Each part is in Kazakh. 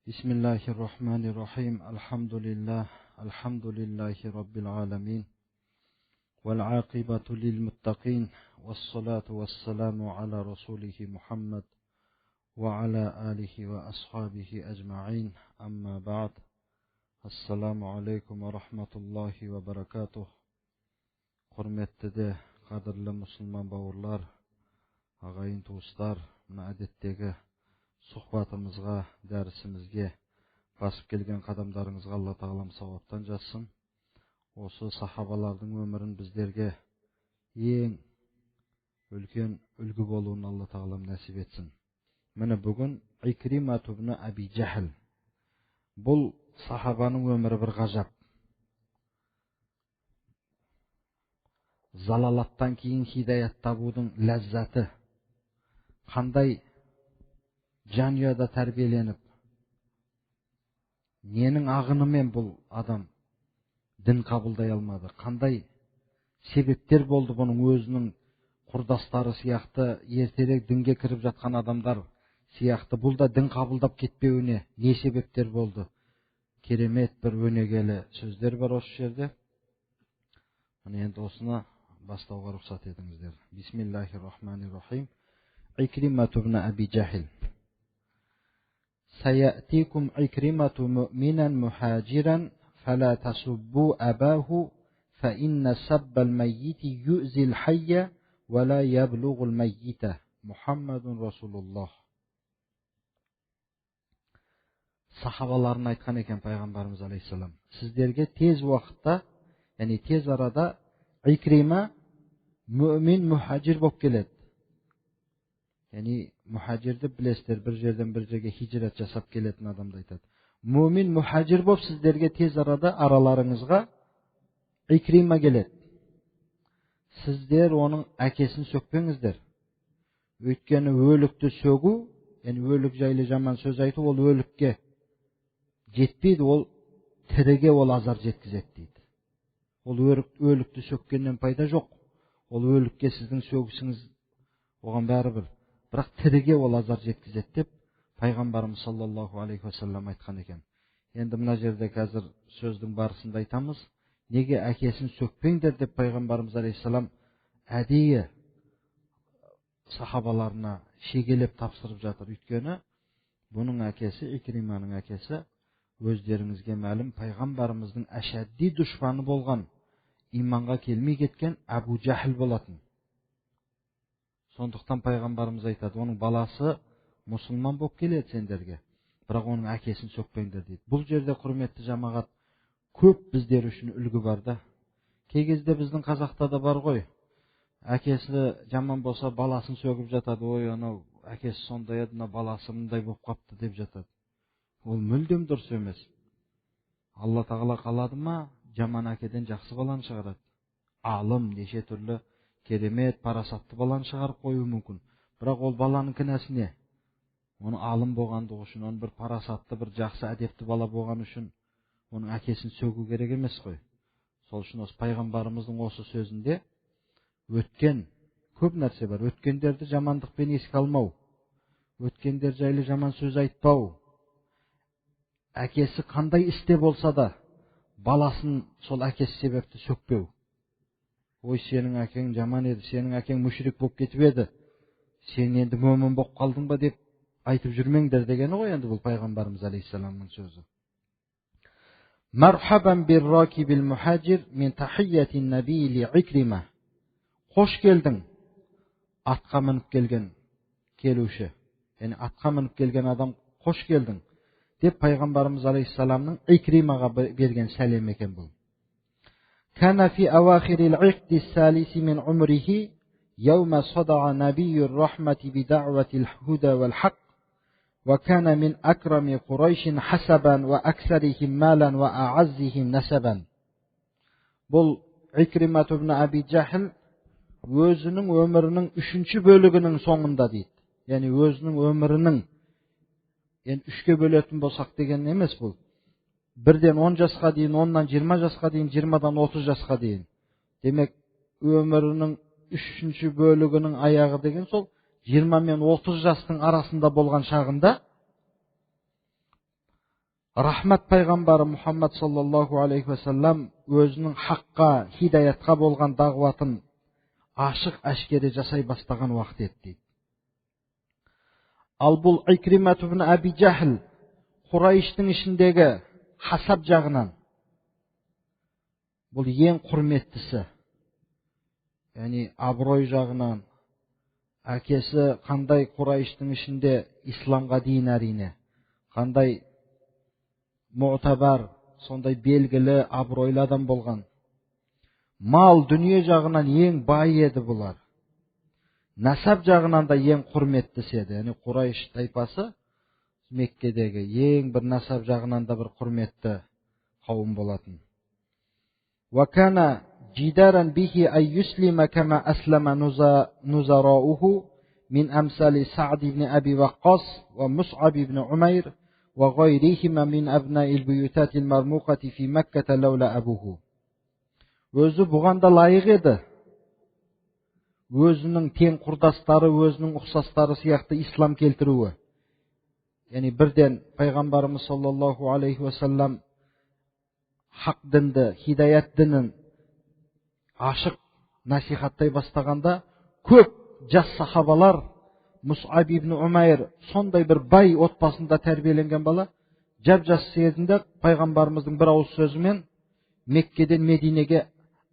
بسم الله الرحمن الرحيم. الحمد لله، الحمد لله رب العالمين، والعاقبة للمتقين، والصلاة والسلام على رسوله محمد وعلى آله وأصحابه أجمعين. أما بعد، السلام عليكم ورحمة الله وبركاته. Құрметті де қадірлі мұсылман бауырлар, ағайын туыстар, мына әдеттегі сұхбатымызға, дәрісімізге басып келген қадамдарыңызға Алла Тағалам сауаптан жазсын. Осы сахабалардың өмірін біздерге ең үлкен үлгі болуын Алла Тағалам нәсіп етсін. Міне бүгін Икрима ибн Аби Жахл. Бұл сахабаның өмірі бір ғажап. Залалаттан кейін хидаят табудың ләззаты, қандай жанұяда тәрбиеленіп, ненің ағынымен бұл адам дін қабылдай алмады, қандай себептер болды бұның өзінің құрдастары сияқты ертерек дінге кіріп жатқан адамдар сияқты бұл да дін қабылдап кетпеуіне не себептер болды? Керемет бір өнегелі сөздер бар осы жерде. Міне енді осыны бастауға рұқсат етіңіздер. Бисмиллахир-рахманир-рахим. Икрима ибн Аби Жахл. سيأتيكم عكرمة مؤمنا مهاجرا فلا تسبوا أباه فإن سب الميت يؤذي الحي ولا يبلغ الميت. محمد رسول الله. Сахабаларына айтқан екен пайғамбарымыз алейхиссалам, сіздерге тез уақытта, яғни тез арада Икрима мүмин мұхажир болып келеді. Яғни мұхажир деп білесіздер, бір жерден бір жерге хижрат жасап келетін адамды айтады. Мүмин мұхажир болып сіздерге тез арада араларыңызға Икрима келеді. Сіздер оның әкесін сөкпеңіздер. Өйткені өлікті сөгу, яғни өлік жайлы жаман сөз айту, ол өлікке жетпейді, ол тіріге ол азар жеткізеді дейді. Ол өлікті сөккеннен пайда жоқ. Ол өлікке сіздің сөгісіңіз оған бәрібір. Бірақ тіріге ол азар жеткізеді деп пайғамбарымыз саллаллаху алейхи уассалам айтқан екен. Енді мына жерде қазір сөздің барысында айтамыз, неге әкесін сөкпеңдер деп пайғамбарымыз алейхиссалам әдейі сахабаларына шегелеп тапсырып жатыр. Өйткені бұның әкесі, Икриманың әкесі, өздеріңізге мәлім пайғамбарымыздың әшәдди дұшпаны болған, иманға келмей кеткен Әбу Жахл болатын. Сондықтан пайғамбарымыз айтады, оның баласы мұсылман болып келеді сендерге, бірақ оның әкесін сөкпеңдер дейді. Бұл жерде құрметті жамағат, көп біздер үшін үлгі бар да. Кей кезде біздің қазақта да бар ғой, әкесі жаман болса баласын сөгіп жатады, ой анау әкесі сондай еді, мына баласы мындай болып қапты деп жатады. Ол мүлдем дұрыс емес. Алла Тағала қалады ма, жаман әкеден жақсы баланы шығарады. Алым, неше түрлі керемет, парасатты баланы шығарып қоюы мүмкін. Бірақ ол баланың кінәсі не? Оның алым болғандығы үшін, оның бір парасатты, бір жақсы әдепті бала болған үшін оның әкесін сөгу керек емес қой. Сол үшін осы пайғамбарымыздың осы сөзінде өткен көп нәрсе бар. Өткендерді жамандықпен еске алмау, өткендер жайлы жаман сөз айтпау, әкесі қандай істе болса да баласын сол әкесі себепті сөкпеу. Ой, сенің әкең жаман еді, сенің әкең мүшрик болып кетіп еді, сен енді мөмін болып қалдың ба деп айтып жүрмеңдер дегені ғой енді бұл пайғамбарымыз алейхиссаламның сөзі. Мархабан бир-ракибил мухажир мин тахиятин наби ли Икрима. Қош келдің, атқа мініп келген келуші, яғни атқа мініп келген адам, қош келдің деп пайғамбарымыз алейхиссаламның Икримаға берген сәлемі екен бұл. كان في أواخر العقد الثالث من عمره يوم صدع نبي الرحمة بدعوة الهدى والحق، وكان من أكرم قريش حسبا وأكثرهم مالا وأعزهم نسبا. Бұл Икрима ибн Аби Жахл өзінің өмірінің үшінші бөлігінің соңында дейді. Яғни өзінің өмірінің енді үшке бөлетін болсақ деген емес бұл. Бірден 10 жасқа дейін, 10-нан 20 жасқа дейін, 20-дан 30 жасқа дейін. Демек, өмірінің үшінші бөлігінің аяғы деген сол 20 мен 30 жастың арасында болған шағында Рахмат пайғамбары Мұхаммад саллаллаху алейхи уассалам өзінің хаққа, хидаятқа болған дағуатын ашық әшкере жасай бастаған уақыт еді дейді. Ал бұл Икрима ибн Аби Жахл Құрайыштың ішіндегі хасап жағынан бұл ең құрметтісі, яғни абырой жағынан әкесі қандай Құрайыштың ішінде исламға дейін әрине қандай мұътабар, сондай белгілі абыройлы адам болған. Мал дүние жағынан ең бай еді бұлар. Нәсәп жағынан да ең құрметтісі еді. Яғни Құрайш тайпасы Меккедегі ең бір нәсәп жағынан да бір құрметті қауым болатын. وَكَانَ جِدَارًا بِهِ أَنْ يُسْلِمَ كَمَا أَسْلَمَ نُزَرَاؤُهُ مِنْ أَمْثَالِ سَعْدِ بْنِ أَبِي وَقَّاص وَمُصْعَبِ بْنِ عُمَيْرٍ وَغَيْرِهِمَا مِنْ أَبْنَاءِ الْبُيُوتَاتِ الْمَرْمُوقَةِ فِي مَكَّةَ لَوْلَا أَبُوهُ. Өзі бұған да лайық еді. Өзінің тең құрдастары, өзінің ұқсастары сияқты ислам келтіруі. Яғни бірден пайғамбарымыз саллаллаху алейхи уассалам хақ дінді, хидаят дінін ашық насихаттай бастағанда көп жас сахабалар, Мусаб ибн Умайр сондай бір бай отбасында тәрбиеленген бала, жап-жас кезінде пайғамбарымыздың бір ауыз сөзімен Меккеден Мединеге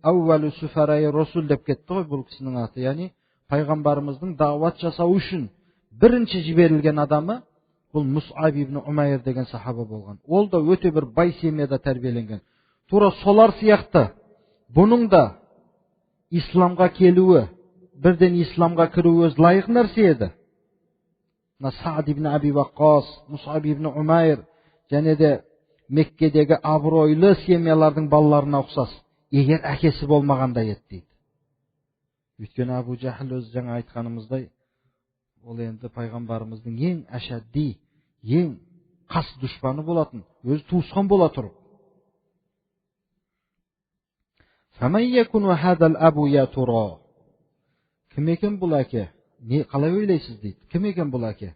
әуәлі суфарайы Расул деп кетті ғой бұл кісінің аты. Яғни пайғамбарымыздың дағуат жасау үшін бірінші жіберілген адамы бұл Мусаб ибн Умайр деген сахаба болған. Ол да өте бір бай семьяда тәрбиеленген. Тура солар сияқты бұның да исламға келуі, бірден исламға кіруі өз лайық нәрсе еді. Мына Саад ибн Аби Ваққас, Мусаб ибн Умайр және де Меккедегі абыройлы семьялардың балаларына ұқсас, егер әкесі болмағанда еді дейді. Өйткені Абу Жахл өзі жаңа айтқанымыздай, ол енді пайғамбарымыздың ең әшәдди, ең қас дұшпаны болатын, өзі туысқан бола тұрып. Кім екен бұл әке? Не, қалай ойлайсыз дейді. Кім екен бұл әке?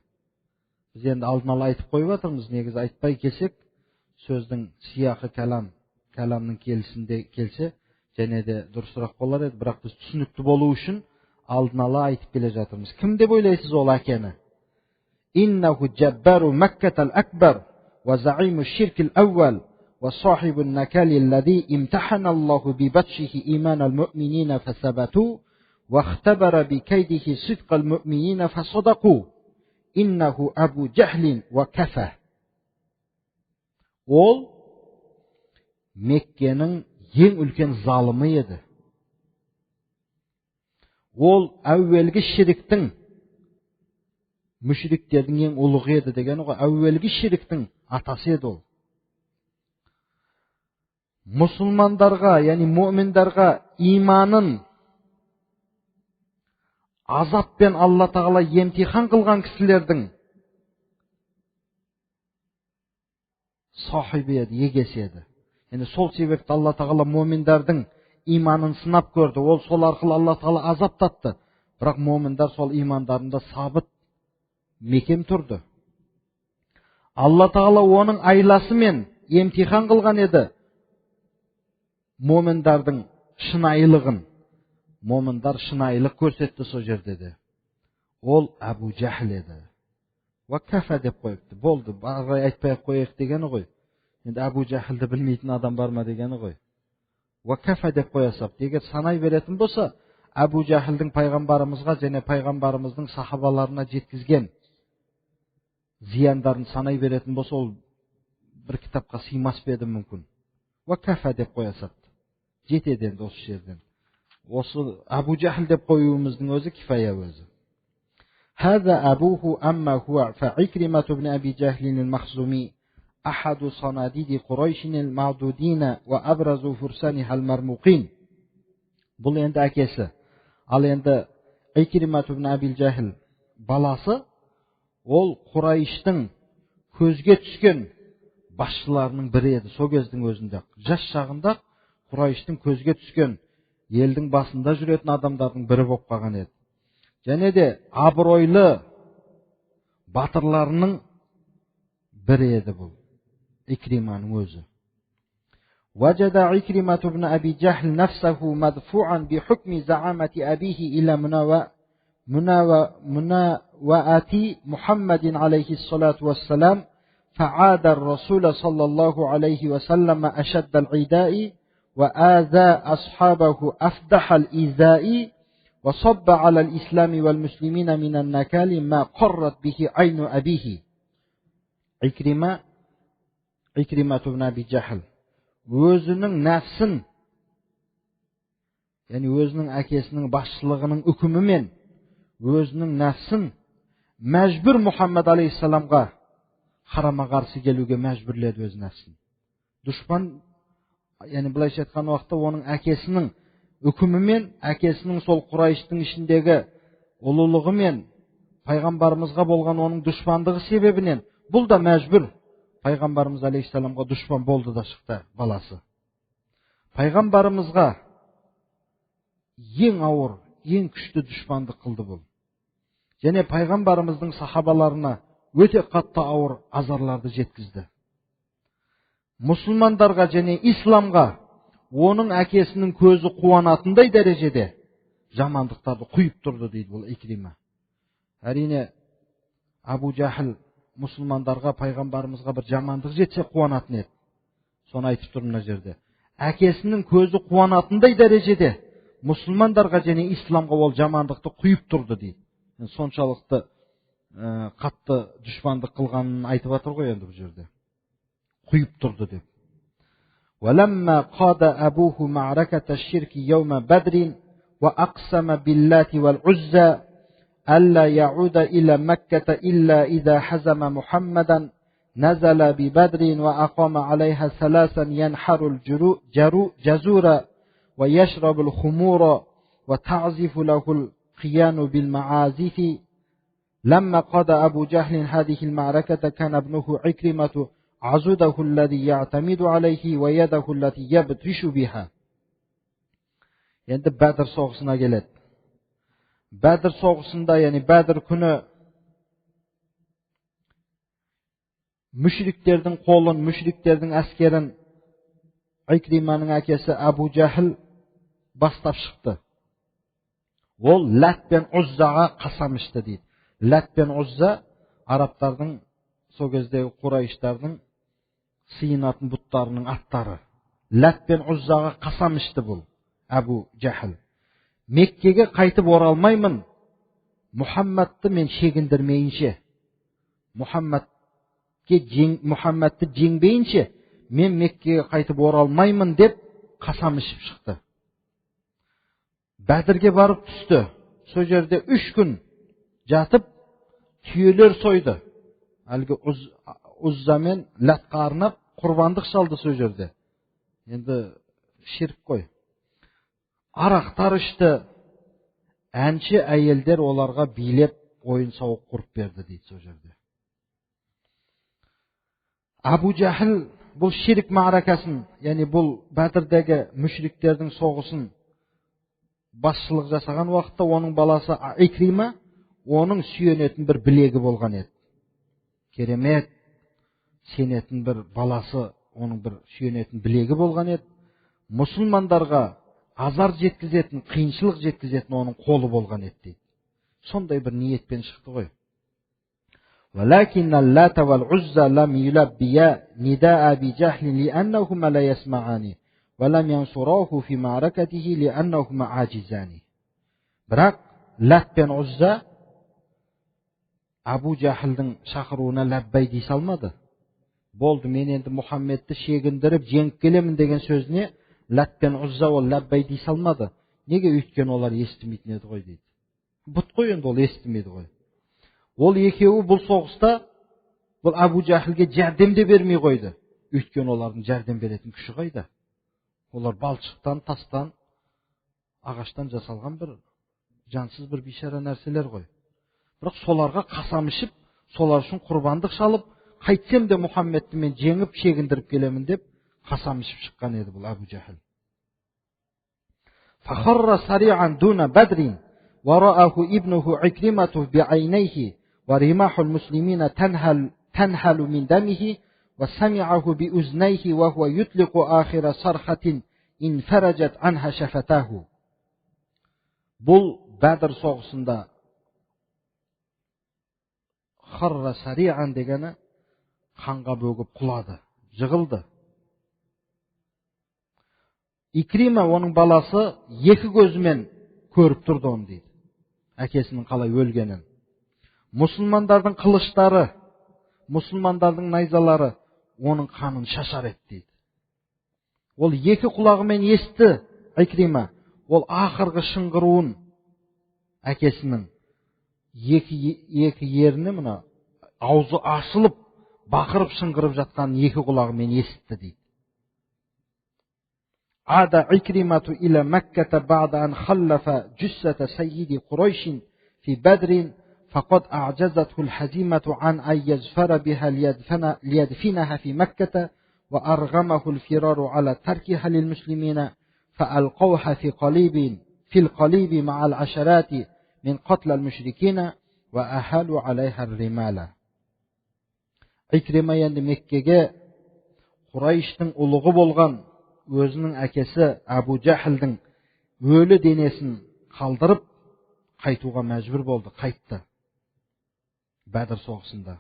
Біз енді алдын ала айтып қойып жатырмыз, негізі айтпай келсек, сөздің сияқы кәлам, кәламның келісінде келсе, және де дұрысырақ болар еді, бірақ біз түсінікті болу үшін алдын ала айтып келе жатырмыз. Кім деп ойлайсыз ол әкені? Иннаху джаббару Маккатал акбар ва заиму ширкил ауал ва сахибун накали аллази имтахана Аллаху би батшихи иманал муъминина фасабату ва ихтабара би кайдихи сидқал муъминина фасадаку иннаху Абу Жахлин ва кафа. Ол Меккенің ең үлкен залымы еді. Ол әуелгі ширіктің, мүшриктердің ең ұлығы еді дегені ғой, әуелгі ширіктің атасы еді ол. Мұсылмандарға, яғни мөминдарға иманын азаппен Алла Тағала емтихан қылған кісілердің сахибі еді, егесі еді. Яғни сол себепті Алла Тағала мөминдердің иманын сынап көрді. Ол сол арқылы Алла Тағала азаптатты. Бірақ мөминдар сол имандарында сабыт мекем тұрды. Алла Тағала оның айласымен емтихан қылған еді мөминдардың шынайылығын. Мөминдар шынайылық көрсетті сол жерде де. Ол Абу Жахл еді. Уа кафа деп қойыпты. Болды, ары айтпай ақ қояйық дегені ғой. Енді Абу Жахлді білмейтін адам бар ма дегені ғой. Уа кафа деп қоя сапты. Егер санай беретін болса, Абу Жахлдің пайғамбарымызға және пайғамбарымыздың сахабаларына жеткізген зияндарын санай беретін болса, ол бір кітапқа сыймас па еді мүмкін. Уа кафа деп қоя сапты. Жетеді енді осы жерден. Осы Абу Жахл деп қоюымыздың өзі кифая өзі. هذا أبوه أما هو فعكرمة بن أبي جهل المخزومي أحد صناديد قريش المعدودين وأبرز فرسانها المرموقين. Бұл енді әкесі. Ал енді Икрима ибн Аби Жахл баласы, ол Құрайыштың көзге түскен басшыларының бірі еді. Сол кездің өзінде, жас шағында Құрайыштың көзге түскен елдің басында жүретін адамдардың бірі болып қалған еді. Және де абыройлы батырларының бірі еді бұл. Икриманың өзі. وجد عكرمة بن أبي جهل نفسه مدفوعا بحكم زعامة أبيه إلى مناوئة محمد عليه الصلاة والسلام، فعاد الرسول صلى الله عليه وسلم أشد العداء وآذى أصحابه أفدح الإيذاء، وصب على الإسلام والمسلمين من النكال ما قرت به عين أبيه. عكرمة بن أبي جهل өзінің нәпсін, яғни өзінің әкесінің басшылығының үкімімен өзінің нәпсін мәжбүр Мұхаммад алейхиссаламға харама қарсы келуге мәжбүрледі өз нәпсін. Дұшпан, яғни былайша айтқан уақытта оның әкесінің үкімімен, әкесінің сол Құрайыштың ішіндегі ұлылығымен, пайғамбарымызға болған оның дұшпандығы себебінен бұл да мәжбүр пайғамбарымыз алейхиссаламға дұшпан болды да шықты баласы. Пайғамбарымызға ең ауыр, ең күшті дұшпандық қылды бұл. Және пайғамбарымыздың сахабаларына өте қатты ауыр азарларды жеткізді. Мұсылмандарға және исламға оның әкесінің көзі қуанатындай дәрежеде жамандықтарды құйып тұрды дейді бұл Икрима. Әрине, Абу Жахил мұсылмандарға, пайғамбарымызға бір жамандық жетсе қуанатын еді. Соны айтып тұр мына жерде. Әкесінің көзі қуанатындай дәрежеде мұсылмандарға және исламға ол жамандықты құйып тұрды дейді. Соншалықты қатты дұшпандық қылғанын айтып жатыр ғой енді бұл жерде. Құйып тұрды деп. وَلَمَّا قَادَ أَبُوهُ مَعْرَكَةَ الشِّرْكِ يَوْمَ بَدْرٍ وَأَقْسَمَ بِاللَّاتِ وَالْعُزَّى ألا يعود إلى مكة إلا إذا حزم محمدا، نزل ببدر وأقام عليها ثلاثا ينحر الجزور ويشرب الخمور وتعزف له القيان بالمعازف. لما قضى أبو جهل هذه المعركة كان ابنه عكرمة عزده الذي يعتمد عليه ويده التي يبطش بها. Енді Бәдір соғысына келеді. Бәдір соғысында, яғни Бәдір күні мүшриктердің қолын, мүшриктердің әскерін Икриманың әкесі Абу Жахил бастап шықты. Ол Ләт пен Ұззаға қасам ішті дейді. Ләт пен Ұзза арабтардың, сол кездегі құрайыштардың сыйынатын бұттарының аттары. Ләт пен Ұззаға қасам ішті бұл Абу Жахил. Меккеге қайтып оралмаймын, Мұхаммадты мен шегіндірмейінше, Мұхаммадты жеңбейінше, мен Меккеге қайтып оралмаймын деп қасам ішіп шықты. Бәдірге барып түсті. Сол жерде 3 күн жатып, түйелер сойды. Әлгі Ұзза мен Ләтқа арнап құрбандық шалды сол жерде. Енді ширк қой. Арақтар ішті, әнші әйелдер оларға билеп ойын сауық құрып берді дейді сол жерде. Абу Жахил бұл ширк мағракасын, яғни бұл Бәдірдегі мүшриктердің соғысын басшылық жасаған уақытта оның баласы Икрима оның сүйенетін бір білегі болған еді. Керемет сенетін бір баласы, оның бір сүйенетін білегі болған еді. Мұсылмандарға азар жеткізетін, қиыншылық жеткізетін оның қолы болған еді дейді. Сондай бір ниетпен шықты ғой. وَلَكِنَّ اللَّاتَ وَالْعُزَّى لَمْ يُلَبِّيَا نِدَاءَ أَبِي جَهْلٍ لِأَنَّهُمَا لَا يَسْمَعَانِ وَلَمْ يَنْصُرَاهُ فِي مَعْرَكَتِهِ لِأَنَّهُمَا عَاجِزَانِ. Бірақ Ләт пен Ұзза Абу Жахилдің шақыруына ләббай дей салмады. Болды, мен енді Мұхаммедті шегіндіріп жеңіп келемін деген сөзіне Ләт пен Ұзза ол ләббай дей салмады. Неге? Өйткені олар естімейтін еді ғой дейді. Бұт қой енді, ол естімейді ғой. Ол екеуі бұл соғыста бұл Абу Жахилге жәрдем де бермей қойды. Өйткені олардың жәрдем беретін күші қайда? Олар балшықтан, тастан, ағаштан жасалған бір жансыз бір бейшара нәрселер ғой. Бірақ соларға қасам ішіп, солар үшін құрбандық шалып, қайтсем де Мұхаммедті мен жеңіп, шегіндіріп келемін деп қасам ішіп шыққан еді бұл Абу Жахил. فَخَرَّ سَرِيعًا دُونَ بَدْرٍ وَرَآهُ ابْنُهُ عِكْرِمَةُ بِعَيْنَيْهِ وَرِمَاحُ الْمُسْلِمِينَ تَنْهَلُ مِنْ دَمِهِ وسمعه بأذنيه وهو يطلق آخر صرخة انفرجت عنها شفتاه. Бұл Бәдір соғысында харра сариан дегені қанға бөгіп құлады, жығылды. Икрима оның баласы екі көзімен көріп тұрды оны дейді, әкесінің қалай өлгенін. Мұсылмандардың қылыштары, мұсылмандардың найзалары оның қанын шашар еді дейді. Ол екі құлағымен есті Икрима, ол ақырғы шыңғыруын әкесінің екі ерні мына аузы ашылып бақырып шыңғырып жатқанын екі құлағымен есітті дейді. عاد عكرمة إلى مكة بعد أن خلف جثة سيد قريش في بدر فقد أعجزته الهزيمة عن أن يزفر بها ليدفنها في مكة وأرغمه الفرار على تركها للمسلمين فألقوها في القليب مع العشرات من قتل المشركين وأهالوا عليها الرمال. Икрима енді Меккеге Құрайыштың ұлығы болған өзінің әкесі Әбу Жахілдің өлі денесін қалдырып қайтуға мәжбүр болды, қайтты Бәдір соғысында.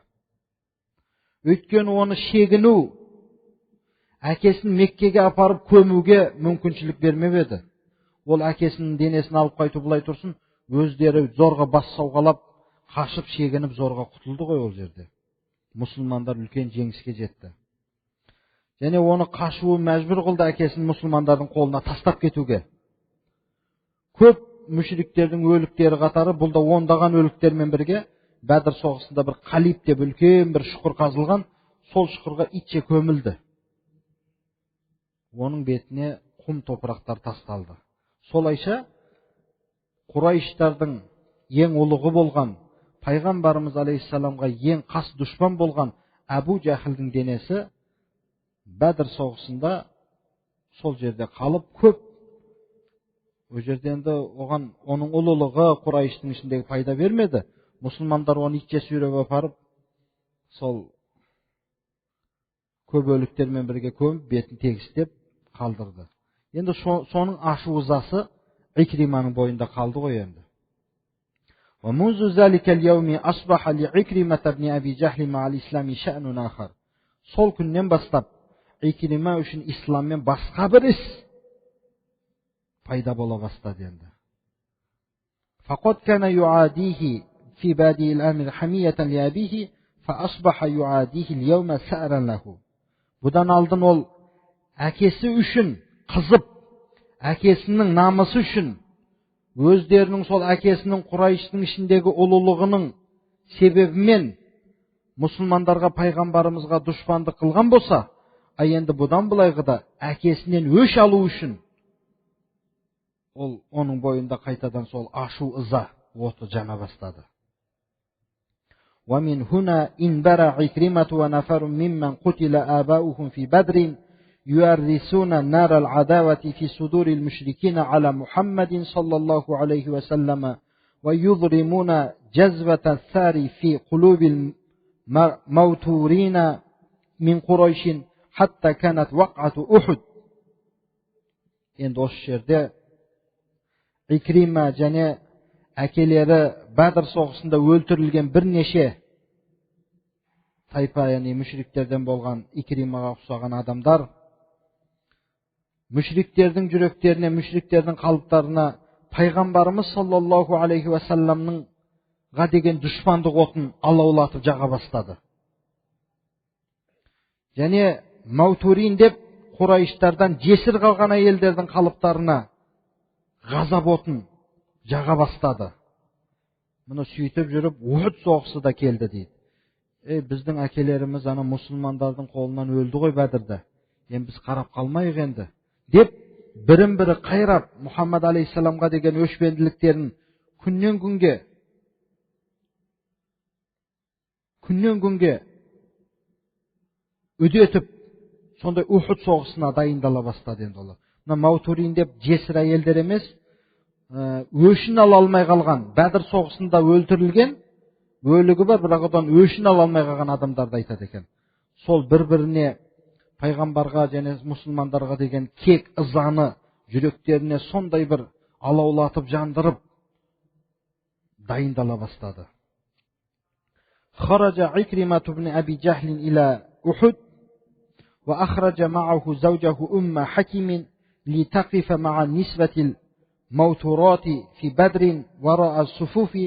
Өйткені оны шегіну, әкесін Меккеге апарып көмуге мүмкіншілік бермеп еді. Ол әкесінің денесін алып қайту былай тұрсын, өздері зорға бас сауғалап, қашып шегініп зорға құтылды ғой ол жерде. Мұсылмандар үлкен жеңіске жетті. Және оны қашуы мәжбүр қылды әкесін мұсылмандардың қолына тастап кетуге. Көп мүшриктердің өліктері қатары, бұл да ондаған өліктермен бірге Бәдір соғысында бір қалип деп үлкен бір шұқыр қазылған, сол шұқырға итше көмілді. Оның бетіне құм топырақтар тасталды. Солайша Құрайыштардың ең ұлығы болған, пайғамбарымыз алейхиссаламға ең қас дұшпан болған Әбу Жахілдің денесі Бәдір соғысында сол жерде қалып, көп ол жерде енді оған оның ұлылығы Құрайыштың ішіндегі пайда бермеді. Мұсылмандар оны итше сүйреп апарып, сол көп өліктермен бірге көміп, бетін тегістеп қалдырды. Енді соның ашу ызасы Икриманың бойында қалды ғой енді. ومنذ ذلك اليوم أصبح لعكرمة بن أبي جهل مع الإسلام شأن آخر. Сол күннен бастап Икрима үшін исламмен басқа бір іс пайда бола бастады енді. فقد كان يعاديه في بادئ الأمر حمية لأبيه فأصبح يعاديه اليوم سأرا له. Бұдан алдын ол әкесі үшін қызып, әкесінің намысы үшін, өздерінің сол әкесінің Құрайыштың ішіндегі ұлылығының себебімен мұсылмандарға, пайғамбарымызға дұшпандық қылған болса, а енді бұдан былайғы да әкесінен өш алу үшін ол оның бойында қайтадан сол ашу ыза оты жана бастады. ومن هنا انبرى عكرمة ونفر ممن قتل آباؤهم في بدر يؤرسون نار العداوة في صدور المشركين على محمد صلى الله عليه وسلم ويضرمون جذبة الثار في قلوب الموتورين من قريش حتى كانت وقعة أحد. Енді осы жерде Икрима және әкелері Бәдір соғысында өлтірілген бірнеше тайпа, яғни мүшриктерден болған Икримаға ұқсаған адамдар мүшриктердің жүректеріне, мүшриктердің қалыптарына пайғамбарымыз саллаллаху алейхи уассаламныңға деген дұшпандық отын алаулатып жаға бастады. Және Маутурин деп Құрайыштардан жесір қалған әйелдердің қалыптарына ғазап отын жаға бастады. Мұны сөйтіп жүріп Ухуд соғысы да келді дейді. Ей, біздің әкелеріміз ана мұсылмандардың қолынан өлді ғой Бәдірде. Енді біз қарап қалмайық енді деп бірін-бірі қайрап Мұхаммад алейхиссаламға деген өшпенділіктерін күннен күнге үдетіп, сондай Ухуд соғысына дайындала бастады енді олар. Мына Маутурин деп жесір әйелдер емес, өшін ала алмай қалған, Бәдір соғысында өлтірілген, өлігі бар, бірақ одан өшін ала алмай қалған адамдарды айтады екен. Сол бір-біріне пайғамбарға және мұсылмандарға деген кек ызаны жүректеріне сондай бір алаулатып жандырып дайындала бастады. خرج عكرمة بن أبي جهل إلى أحد وأخرج معه زوجه أم حكيم لتقف مع النسبة الموتورات في بدر وراء الصفوف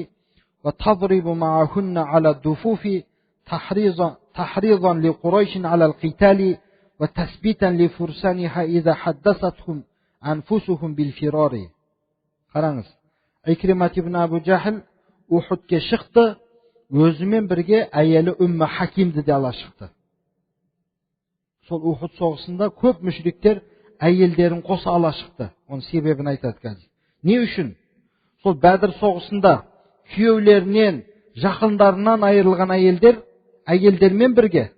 وتضرب معهن على الدفوف تحريضا لقريش على القتال وتثبيتا لفرسانها إذا حدثتهم أنفسهم بالفرار. Қараңыз, Икрима ибн Абу Жахл Ухудке шықты, өзімен бірге әйелі Үммі Хакимді де ала шықты. Сол Ухуд соғысында көп мүшриктер әйелдерін қоса ала шықты. Оның себебін айтады қазір. Не үшін? Сол Бәдір соғысында күйеулерінен, жақындарынан айырылған әйелдер әйелдермен бірге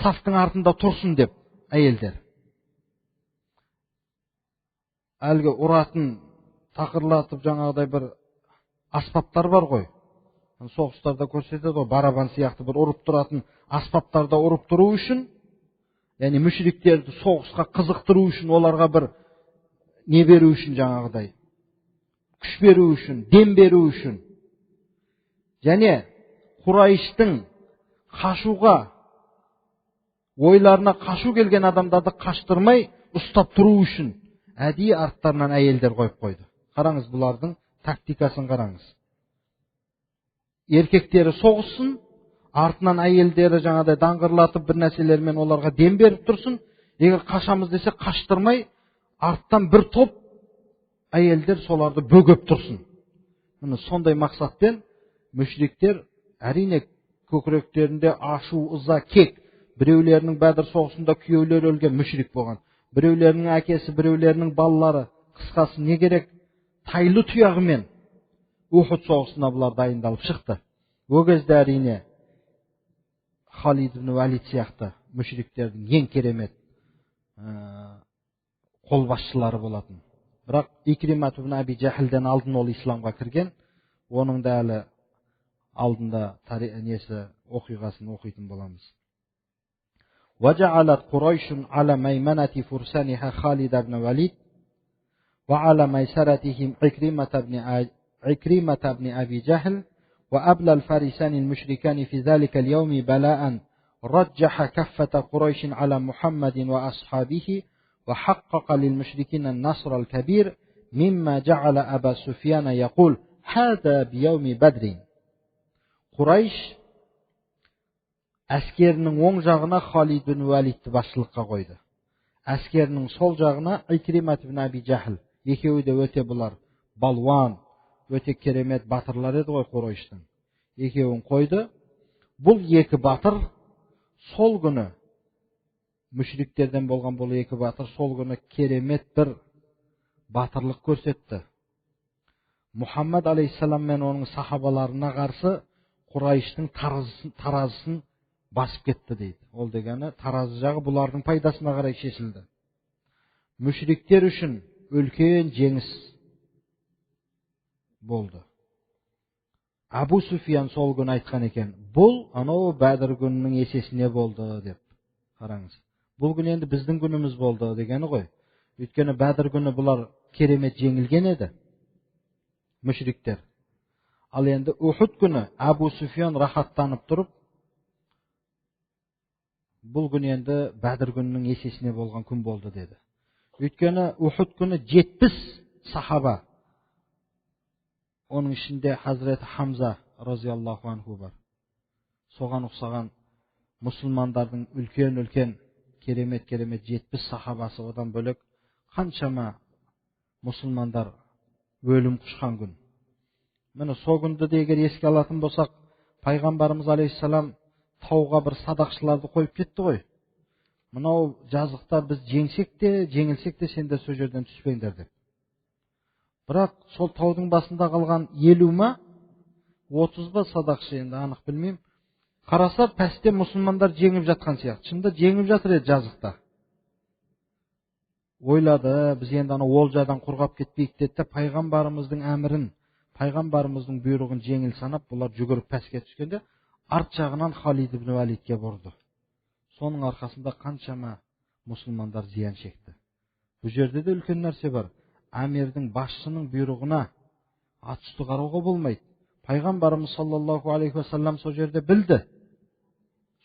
сафтың артында тұрсын деп әйелдер. Әлгі ұратын, тақырлатып жаңағыдай бір аспаптар бар ғой. Соғыстарда көрсетеді ғой, барабан сияқты бір ұрып тұратын аспаптарда ұрып тұру үшін, яғни мүшриктерді соғысқа қызықтыру үшін, оларға бір не беру үшін, жаңағыдай күш беру үшін, дем беру үшін. Және Құрайыштың қашуға, ойларына қашу келген адамдарды қаштырмай ұстап тұру үшін әдейі арттарынан әйелдер қойып қойды. Қараңыз, бұлардың тактикасын қараңыз. Еркектері соғыссын, артынан әйелдері жаңағыдай даңғырлатып бір нәрселермен оларға дем беріп тұрсын. Егер қашамыз десе қаштырмай, арттан бір топ әйелдер соларды бөгеп тұрсын. Міне сондай мақсатпен мүшриктер әрине көкіректерінде ашу, ыза, кек, біреулерінің Бәдір соғысында күйеулері өлген мүшрик болған, біреулерінің әкесі, біреулерінің балалары, қысқасы не керек, тайлы тұяғымен Ухуд соғысына бұлар дайындалып шықты. О кезде әрине Халид ибн Уалид сияқты мүшриктердің ең керемет қолбасшылары болатын. Бірақ Икрима ибн Аби Жахлден алдын ол исламға кірген, оның да әлі алдында несі оқиғасын оқитын боламыз. وجعلت قريش على ميمنة فرسانها خالد بن وليد وعلى ميسرتهم عكرمة بن أبي جهل وأبلى الفارسان المشركان في ذلك اليوم بلاء رجح كفة قريش على محمد وأصحابه وحقق للمشركين النصر الكبير مما جعل أبا سفيان يقول هذا بيوم بدر. Құрайш әскерінің оң жағына Халид бин Уалидті басшылыққа қойды. Әскерінің сол жағына Икрима ибн Аби Жахл. Екеуі де өте бұлар балуан, өте керемет батырлар еді ғой Құрайштың. Екеуін қойды. Бұл екі батыр сол күні, мүшриктерден болған бұл екі батыр сол күні керемет бір батырлық көрсетті. Мұхаммад алейхиссалам мен оның сахабаларына қарсы Құрайыштың таразысын басып кетті дейді. Ол дегені таразы жағы бұлардың пайдасына қарай шешілді. Мүшриктер үшін үлкен жеңіс болды. Абу Суфиян сол күні айтқан екен, бұл анау Бәдір күнінің есесіне болды деп. Қараңыз. Бұл күн енді біздің күніміз болды дегені ғой. Өйткені Бәдір күні бұлар керемет жеңілген еді мүшриктер. Ал енді Ухуд күні Абу Суфиян рахаттанып тұрып, бұл күн енді Бәдір күнінің есесіне болған күн болды деді. Өйткені Ухуд күні 70 сахаба, оның ішінде Хазіреті Хамза разиаллаху анху бар. Соған ұқсаған мұсылмандардың үлкен-үлкен керемет-керемет 70 сахабасы, одан бөлек қаншама мұсылмандар өлім құшқан күн. Міне сол күнді де егер еске алатын болсақ, пайғамбарымыз алейхиссалам тауға бір садақшыларды қойып кетті ғой. Мынау жазықта біз жеңсек те, жеңілсек те сендер сол жерден түспеңдер деп. Бірақ сол таудың басында қалған 50 ма, 30 ба садақшы, енді анық білмеймін. Қараса пәсте мұсылмандар жеңіп жатқан сияқты. Шынында жеңіп жатыр еді жазықта. Ойлады, біз енді ана олжадан құрғап кетпейік деді де, пайғамбарымыздың әмірін, пайғамбарымыздың бұйрығын жеңіл санап, бұлар жүгіріп пәске түскенде, Арт жағынан Халид ибн Валидке бұрды. Соның арқасында қаншама мұсылмандар зиян шекті. Бұл жерде де үлкен нәрсе бар. Әмірдің, басшының бұйрығына ат үсті қарауға болмайды. Пайғамбарымыз саллаллаху алейхи уассалам сол жерде білді.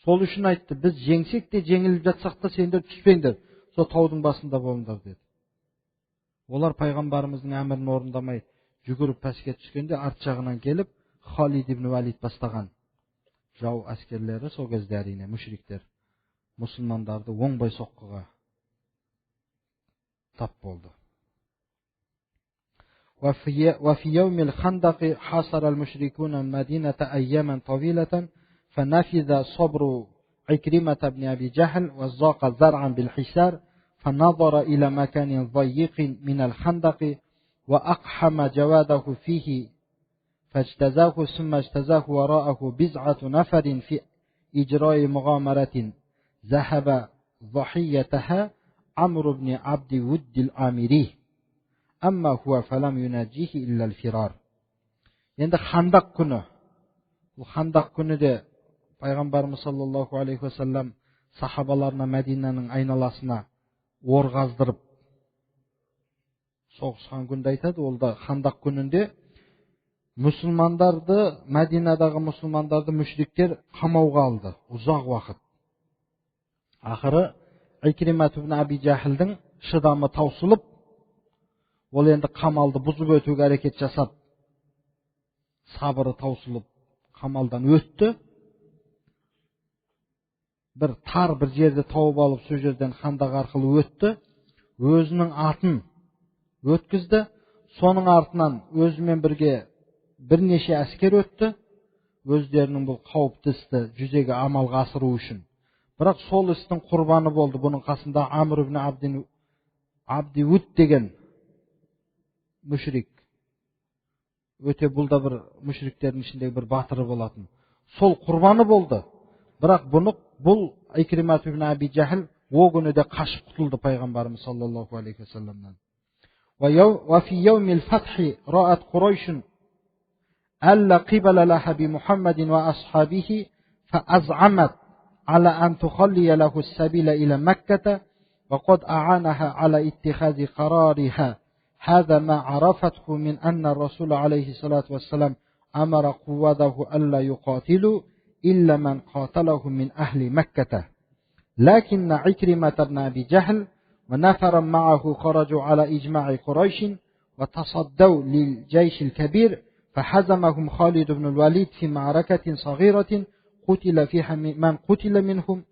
Сол үшін айтты, біз жеңсек те жеңіліп жатсақ та сендер түспеңдер, сол таудың басында болыңдар деді. Олар пайғамбарымыздың әмірін орындамай жүгіріп пәске түскенде арт жағынан келіп Халид ибн Валид бастаған жау әскерлері, сол кезде әрине мүшриктер, мұсылмандарды оңбай соққыға тап болды. وفي يوم الخندق حاصر المشركون المدينة أياما طويلة فنفذ صبر عكرمة بن أبي جهل وزاق زرعا بالحسار فنظر إلى مكان ضيق من الخندق وأقحم جواده فيه فاجتزاه ثم اجتزاه وراءه بزعة نفر في إجراء مغامرة ذهب ضحيتها عمرو بن عبد ود العامري أما هو فلم يناجيه إلا الفرار. Енді Хандақ күні. Бұл Хандақ күні де пайғамбарымыз саллаллаху алейхи уассалам сахабаларына Мәдинаның айналасына ор қаздырып соғысқан күнді айтады. Ол да Хандақ күнінде мұсылмандарды, Мәдинадағы мұсылмандарды мүшриктер қамауға алды ұзақ уақыт. Ақыры Икримат ибн Аби Жахилдің шыдамы таусылып, ол енді қамалды бұзып өтуге әрекет жасап, сабыры таусылып қамалдан өтті. Бір тар бір жерді тауып алып, сол жерден хандақ арқылы өтті. Өзінің атын өткізді. Соның артынан өзімен бірге бірнеше әскер өтті, өздерінің бұл қауіпті істі жүзеге амалға асыру үшін. Бірақ сол істің құрбаны болды. Бұның қасында Амр ибн Абдиуд деген мүшрик, өте бұл да бір мүшриктердің ішіндегі бір батыры болатын. Сол құрбаны болды. Бірақ бұны, бұл Икримат ибн Аби Жахил о күні де қашып құтылды пайғамбарымыз саллаллаху алейхи уассаламнан. وفي يوم الفتح رأت قريش ألا قبل لها بمحمد وأصحابه فأزعمت على أن تخلي له السبيل إلى مكة وقد أعانها على اتخاذ قرارها هذا ما عرفته من أن الرسول عليه الصلاة والسلام أمر قواده ألا يقاتلوا إلا من قاتله من أهل مكة لكن عكرمة بن أبي جهل ونفرا معه خرجوا على إجماع قريش وتصدوا للجيش الكبير فحزمهم خالد بن الوليد في معركة صغيرة قتل فيها من قتل منهم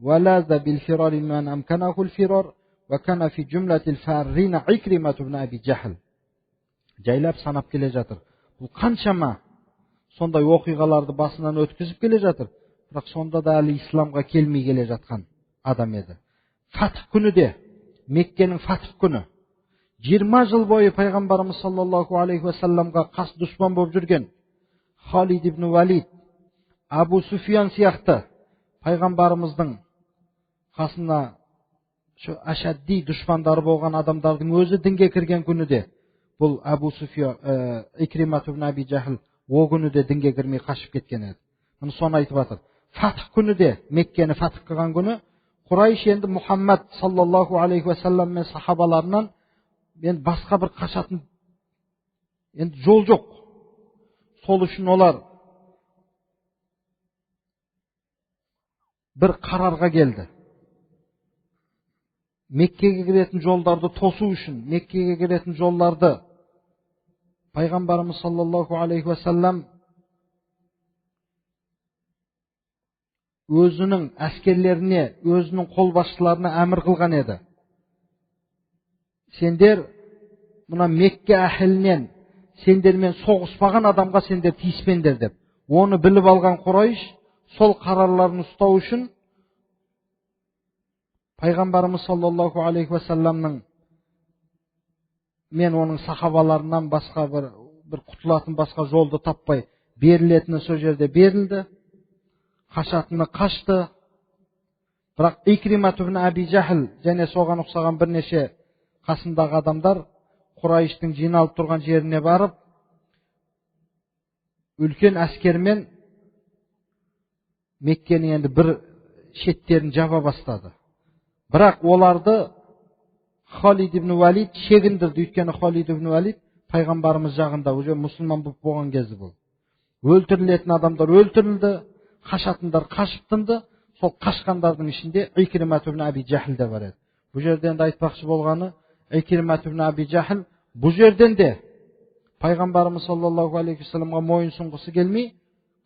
ولاذ بالفرار من أمكنه الفرار وكان في جملة الفارين عكرمة بن أبي جهل. Жайлап санап келе жатыр. Бұл қаншама сондай оқиғаларды басынан өткізіп келе жатыр. Бірақ сонда да әлі исламға келмей келе жатқан адам еді. Фатх күні де, Меккенің фатх күні, 20 жыл бойы пайғамбарымыз саллаллаху алейхи уассаламға қас дұшпан болып жүрген Халид ибн Валид, Абу Суфиян сияқты пайғамбарымыздың қасына ашадди дұшпандары болған адамдардың өзі дінге кірген күні де, бұл Абу Суфиян, Икримат ибн Аби Жахил о күні де дінге кірмей қашып кеткен еді. Мұны соны айтып жатыр. Фатх күні де, Меккені фатх қылған күні, Құрайш енді Мұхаммад саллаллаху алейхи уассалам мен сахабаларынан енді басқа бір қашатын енді жол жоқ. Сол үшін олар бір қарарға келді. Меккеге кіретін жолдарды тосу үшін, Меккеге кіретін жолдарды пайғамбарымыз саллаллаху алейхи уассалам өзінің әскерлеріне, өзінің қолбасшыларына әмір қылған еді. Сендер мына Мекке әһілінен сендермен соғыспаған адамға сендер тиіспеңдер деп. Оны біліп алған Құрайш сол қарарларын ұстау үшін пайғамбарымыз саллаллаху алейхи уассаламның мен оның сахабаларынан басқа бір құтылатын басқа жолды таппай берілетіні сол жерде берілді, қашатыны қашты. Бірақ Икримат ибн Аби Жахил және соған ұқсаған бірнеше қасындағы адамдар Құрайыштың жиналып тұрған жеріне барып, үлкен әскермен Меккенің енді бір шеттерін жаба бастады. Бірақ оларды Халид ибн Уалид шегіндірді. Өйткені Халид ибн Уалид пайғамбарымыз жағында уже мұсылман болып болған кезі бұл. Өлтірілетін адамдар өлтірілді, қашатындар қашып тынды. Сол қашқандардың ішінде Икрима ибн Аби Жахл де бар еді. Бұл жерде енді айтпақшы болғаны, Икрима ибн Аби Жахл бұл жерден де пайғамбарымыз саллаллаху алейхи уассаламға мойын сұнғысы келмей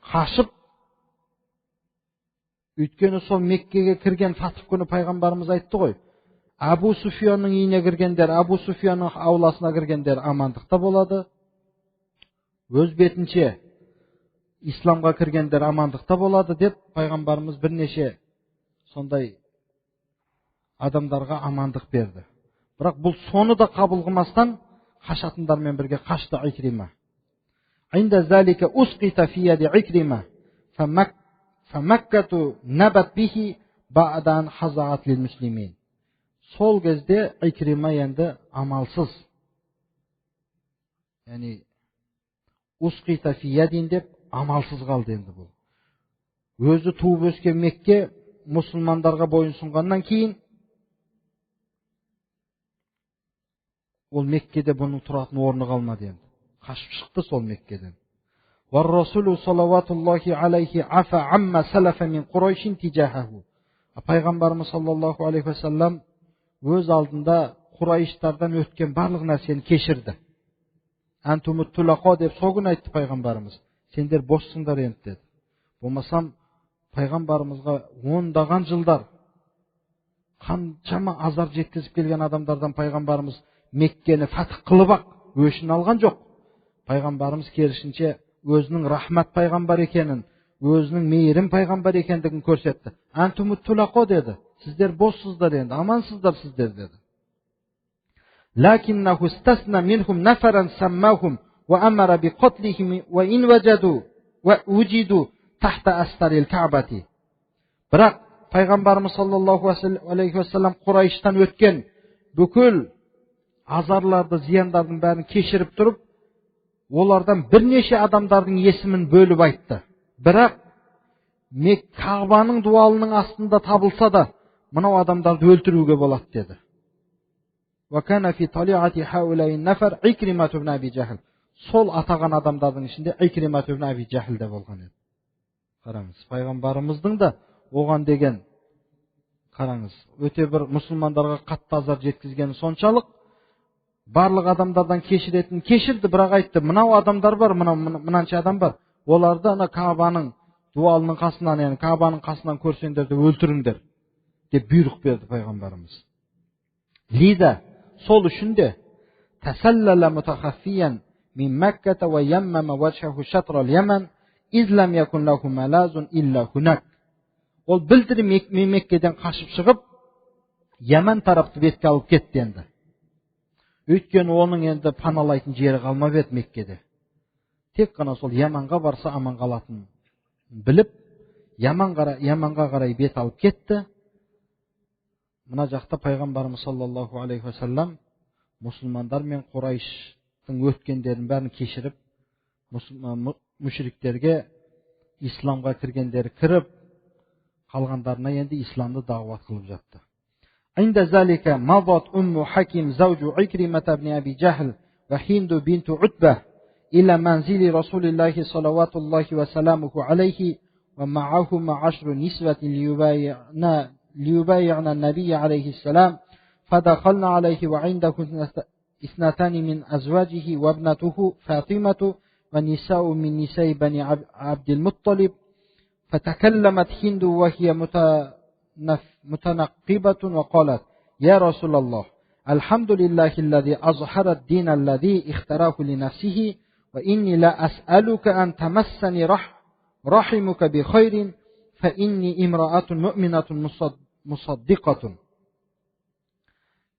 қашып, өйткені сол Меккеге кірген фатх күні пайғамбарымыз айтты ғой, Абу Суфиянның үйіне кіргендер, Абу Суфиянның ауласына кіргендер амандықта болады, өз бетінше исламға кіргендер амандықта болады деп пайғамбарымыз бірнеше сондай адамдарға амандық берді. Бірақ бұл соны да қабыл қылмастан қашатындармен бірге қашты Икрима. عند ذلك أسقط في يد عكرمة فمكة نبت به بعد أن حزعت للمسلمين. Сол кезде Икрима енді амалсыз, яғни усқита фи ядин деп амалсыз қалды енді бұл. Өзі туып өскен Мекке мұсылмандарға бойын сұнғаннан кейін ол Меккеде бұның тұратын орны қалмады енді. Қашып шықты сол Меккеден. Вар-Расулу салаватуллахи алейхи афа амма салафа мин Курайшин тижахаху. Пайғамбарымыз саллаллаху алейхи уассалам өз алдында Құрайыштардан өткен барлық нәрсені кешірді. Антумут тулақа деп сол күні айтты пайғамбарымыз. Сендер боссыңдар енді деді. Болмасам пайғамбарымызға ондаған жылдар қаншама азар жеткізіп келген адамдардан пайғамбарымыз Меккені фатх қылып ақ өшін алған жоқ. Пайғамбарымыз керісінше өзінің рахмат пайғамбар екенін, өзінің мейірім пайғамбар екендігін көрсетті. Антумут тулақа деді. Сіздер боссыздар енді, амансыздар сіздер деді. Лакиннаху истасна минхум нафаран саммахум ва амара биқатлихим ва ин важаду ва уджиду тахта астарил каъбати. Бірақ пайғамбарымыз саллаллаху алейхи уассалам Құрайыштан өткен бүкіл азарларды, зияндардың бәрін кешіріп тұрып, олардан бірнеше адамдардың есімін бөліп айтты. Бірақ Кағбаның дуалының астында табылса да, мынау адамдарды өлтіруге болады деді. Сол атаған адамдардың ішінде Икрима ибн Аби Жахл де болған еді. Қараңыз, пайғамбарымыздың да оған деген, қараңыз, өте бір мұсылмандарға қатты азар жеткізгені соншалық, барлық адамдардан кешіретін кешірді, бірақ айтты, мынау адамдар бар, мынау мынанша адам бар, оларды ана Кағбаның дуалының қасынан, яғни Кағбаның қасынан көрсеңдер де өлтіріңдер деп бұйрық берді пайғамбарымыз. Лиза, сол үшін де тасаллала мутахаффиян мин Макката ва яммама ваджхаху шатра ал-Яман из лам якун лаху малазун илла хунак. Ол білдірмей Меккеден қашып шығып, Яман тарапты бетке алып кетті енді. Өйткені оның енді паналайтын жері қалмап еді Меккеде. Тек қана сол Яманға барса аман қалатынын біліп, Яманға қарай бет алып кетті. Мына жақта пайғамбарымыз саллаллаху алейхи уассалам мұсылмандар мен Құрайыштың өткендерін бәрін кешіріп, мүшриктерге исламға кіргендері кіріп, қалғандарына енді исламды дағуат қылып жатты. عند ذلك مضت أم حكيم زوج عكرمة بن أبي جهل وهند بنت عتبة إلى منزل رسول الله صلوات الله وسلامه عليه ومعهما 10 نسوة ليبايعن النبي عليه السلام فدخلنا عليه وعنده 2 من أزواجه وابنته فاطمة ونساء من نساء بني عبد المطلب فتكلمت هند وهي متنقبة وقالت يا رسول الله الحمد لله الذي أظهر الدين الذي اختاره لنفسه وإني لا أسألك أن تمسني رحمك بخير فإني امرأة مؤمنة مصدقة.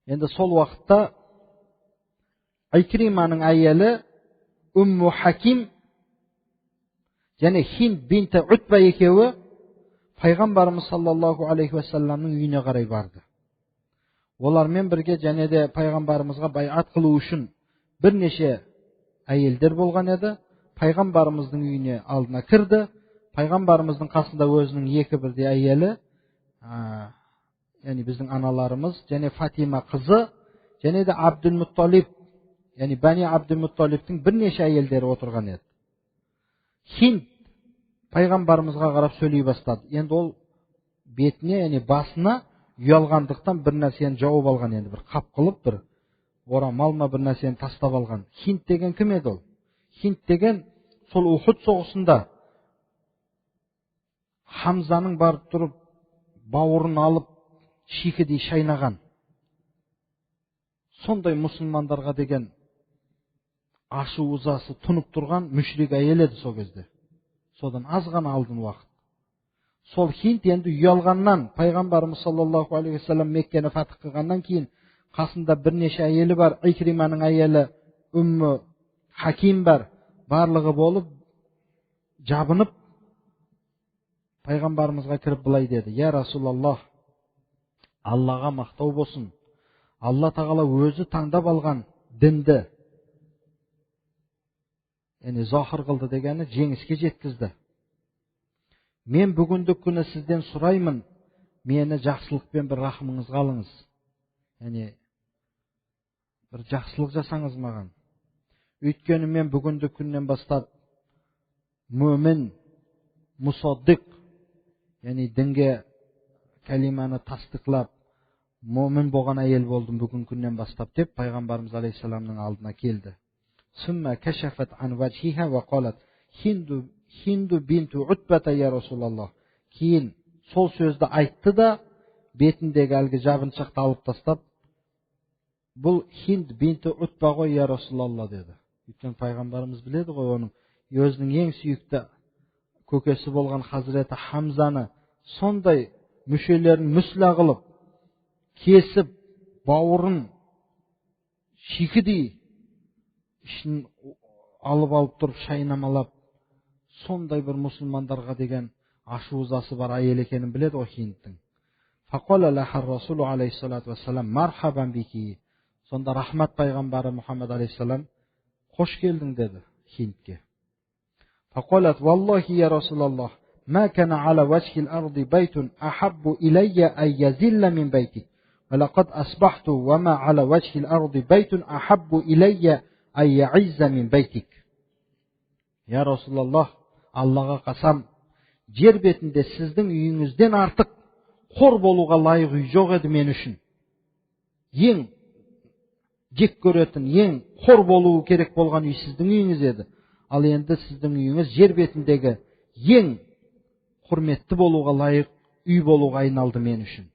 Енді сол уақытта Икриманың әйелі Умму Хаким және Хинд бинті Утба екеуі пайғамбарымыз саллаллаху алейхи уассаламның үйіне қарай барды. Олармен бірге және де пайғамбарымызға байат қылу үшін бірнеше әйелдер болған еді. Пайғамбарымыздың үйіне алдына кірді. Пайғамбарымыздың қасында өзінің екі бірдей әйелі, яғни біздің аналарымыз, және Фатима қызы, және де Абдул-Мутталиб, яғни Бәни Абдул-Мутталибтің бірнеше әйелдері отырған еді. Хинд пайғамбарымызға қарап сөйлей бастады. Енді ол бетіне, яғни басына ұялғандықтан бір нәрсені жауып алған, енді бір қап қылып, бір орамал ма бір нәрсені тастап алған. Хинд деген кім еді ол? Хинд деген сол Ухуд соғысында Хамзаның барып тұрып бауырын алып шикідей шайнаған. Сондай мұсылмандарға деген ашу ызасы тұнып тұрған мүшрик әйел еді сол кезде. Содан аз ғана алдын уақыт. Сол Хинд енді ұялғаннан, пайғамбарымыз саллаллаху алейхи уассалам Меккені фатх қылғаннан кейін қасында бірнеше әйелі бар, Икриманың әйелі Үммі Хаким бар, барлығы болып жабынып пайғамбарымызға кіріп былай деді: «Я Расулаллах, Аллаға мақтау болсын. Алла тағала өзі таңдап алған дінді, яғни захыр қылды дегені жеңіске жеткізді. Мен бүгінгі күні сізден сұраймын, мені жақсылықпен бір рахымыңызға алыңыз. Яғни бір жақсылық жасаңыз маған. Өйткені мен бүгінгі күннен бастап мөмін, мұсаддық, яғни дінге кәлиманы тастықлап, мөмін болған әйел болдым бүгінгі күннен бастап» деп пайғамбарымыз алейхиссаламның алдына келді. Сумма кашафат ан ваджхиха ва қалат Хинду бинту Утбата я Расулаллах. Кейін сол сөзді айтты да, бетіндегі әлгі жабыншақты алып тастап, бұл Хинд бинту Утба ғой, я Расулалла деді. Өйткені пайғамбарымыз біледі ғой, оның өзінің ең сүйікті көкесі болған Хазіреті Хамзаны сондай мүшелерін мүсла қылып, кесіп, бауырын шикідей ішін алып тұрып шайнамалап, сондай бір мұсылмандарға деген ашу ызасы бар әйел екенін біледі ғой Хиндтің. Фақала лаха Расулу алейхиссалату вассалам мархабан бики. Сонда рахмат пайғамбары Мұхаммад алейхиссалам қош келдің деді Хиндке. Фақалат валлахи я Расулаллах, ма кана ала ваджхил арди байтун ахаббу илайя ан язилла мин байтик. Ва лақад асбахту ва ма ала ваджхил арди байтун ахаббу илайя ан яизза мин байтик. Я Расулаллах, Аллаға қасам, жер бетінде сіздің үйіңізден артық қор болуға лайық үй жоқ еді мен үшін. Ең жек көретін, ең қор болуы керек болған үй сіздің үйіңіз еді. Ал енді сіздің үйіңіз жер бетіндегі ең құрметті болуға лайық үй болуға айналды мен үшін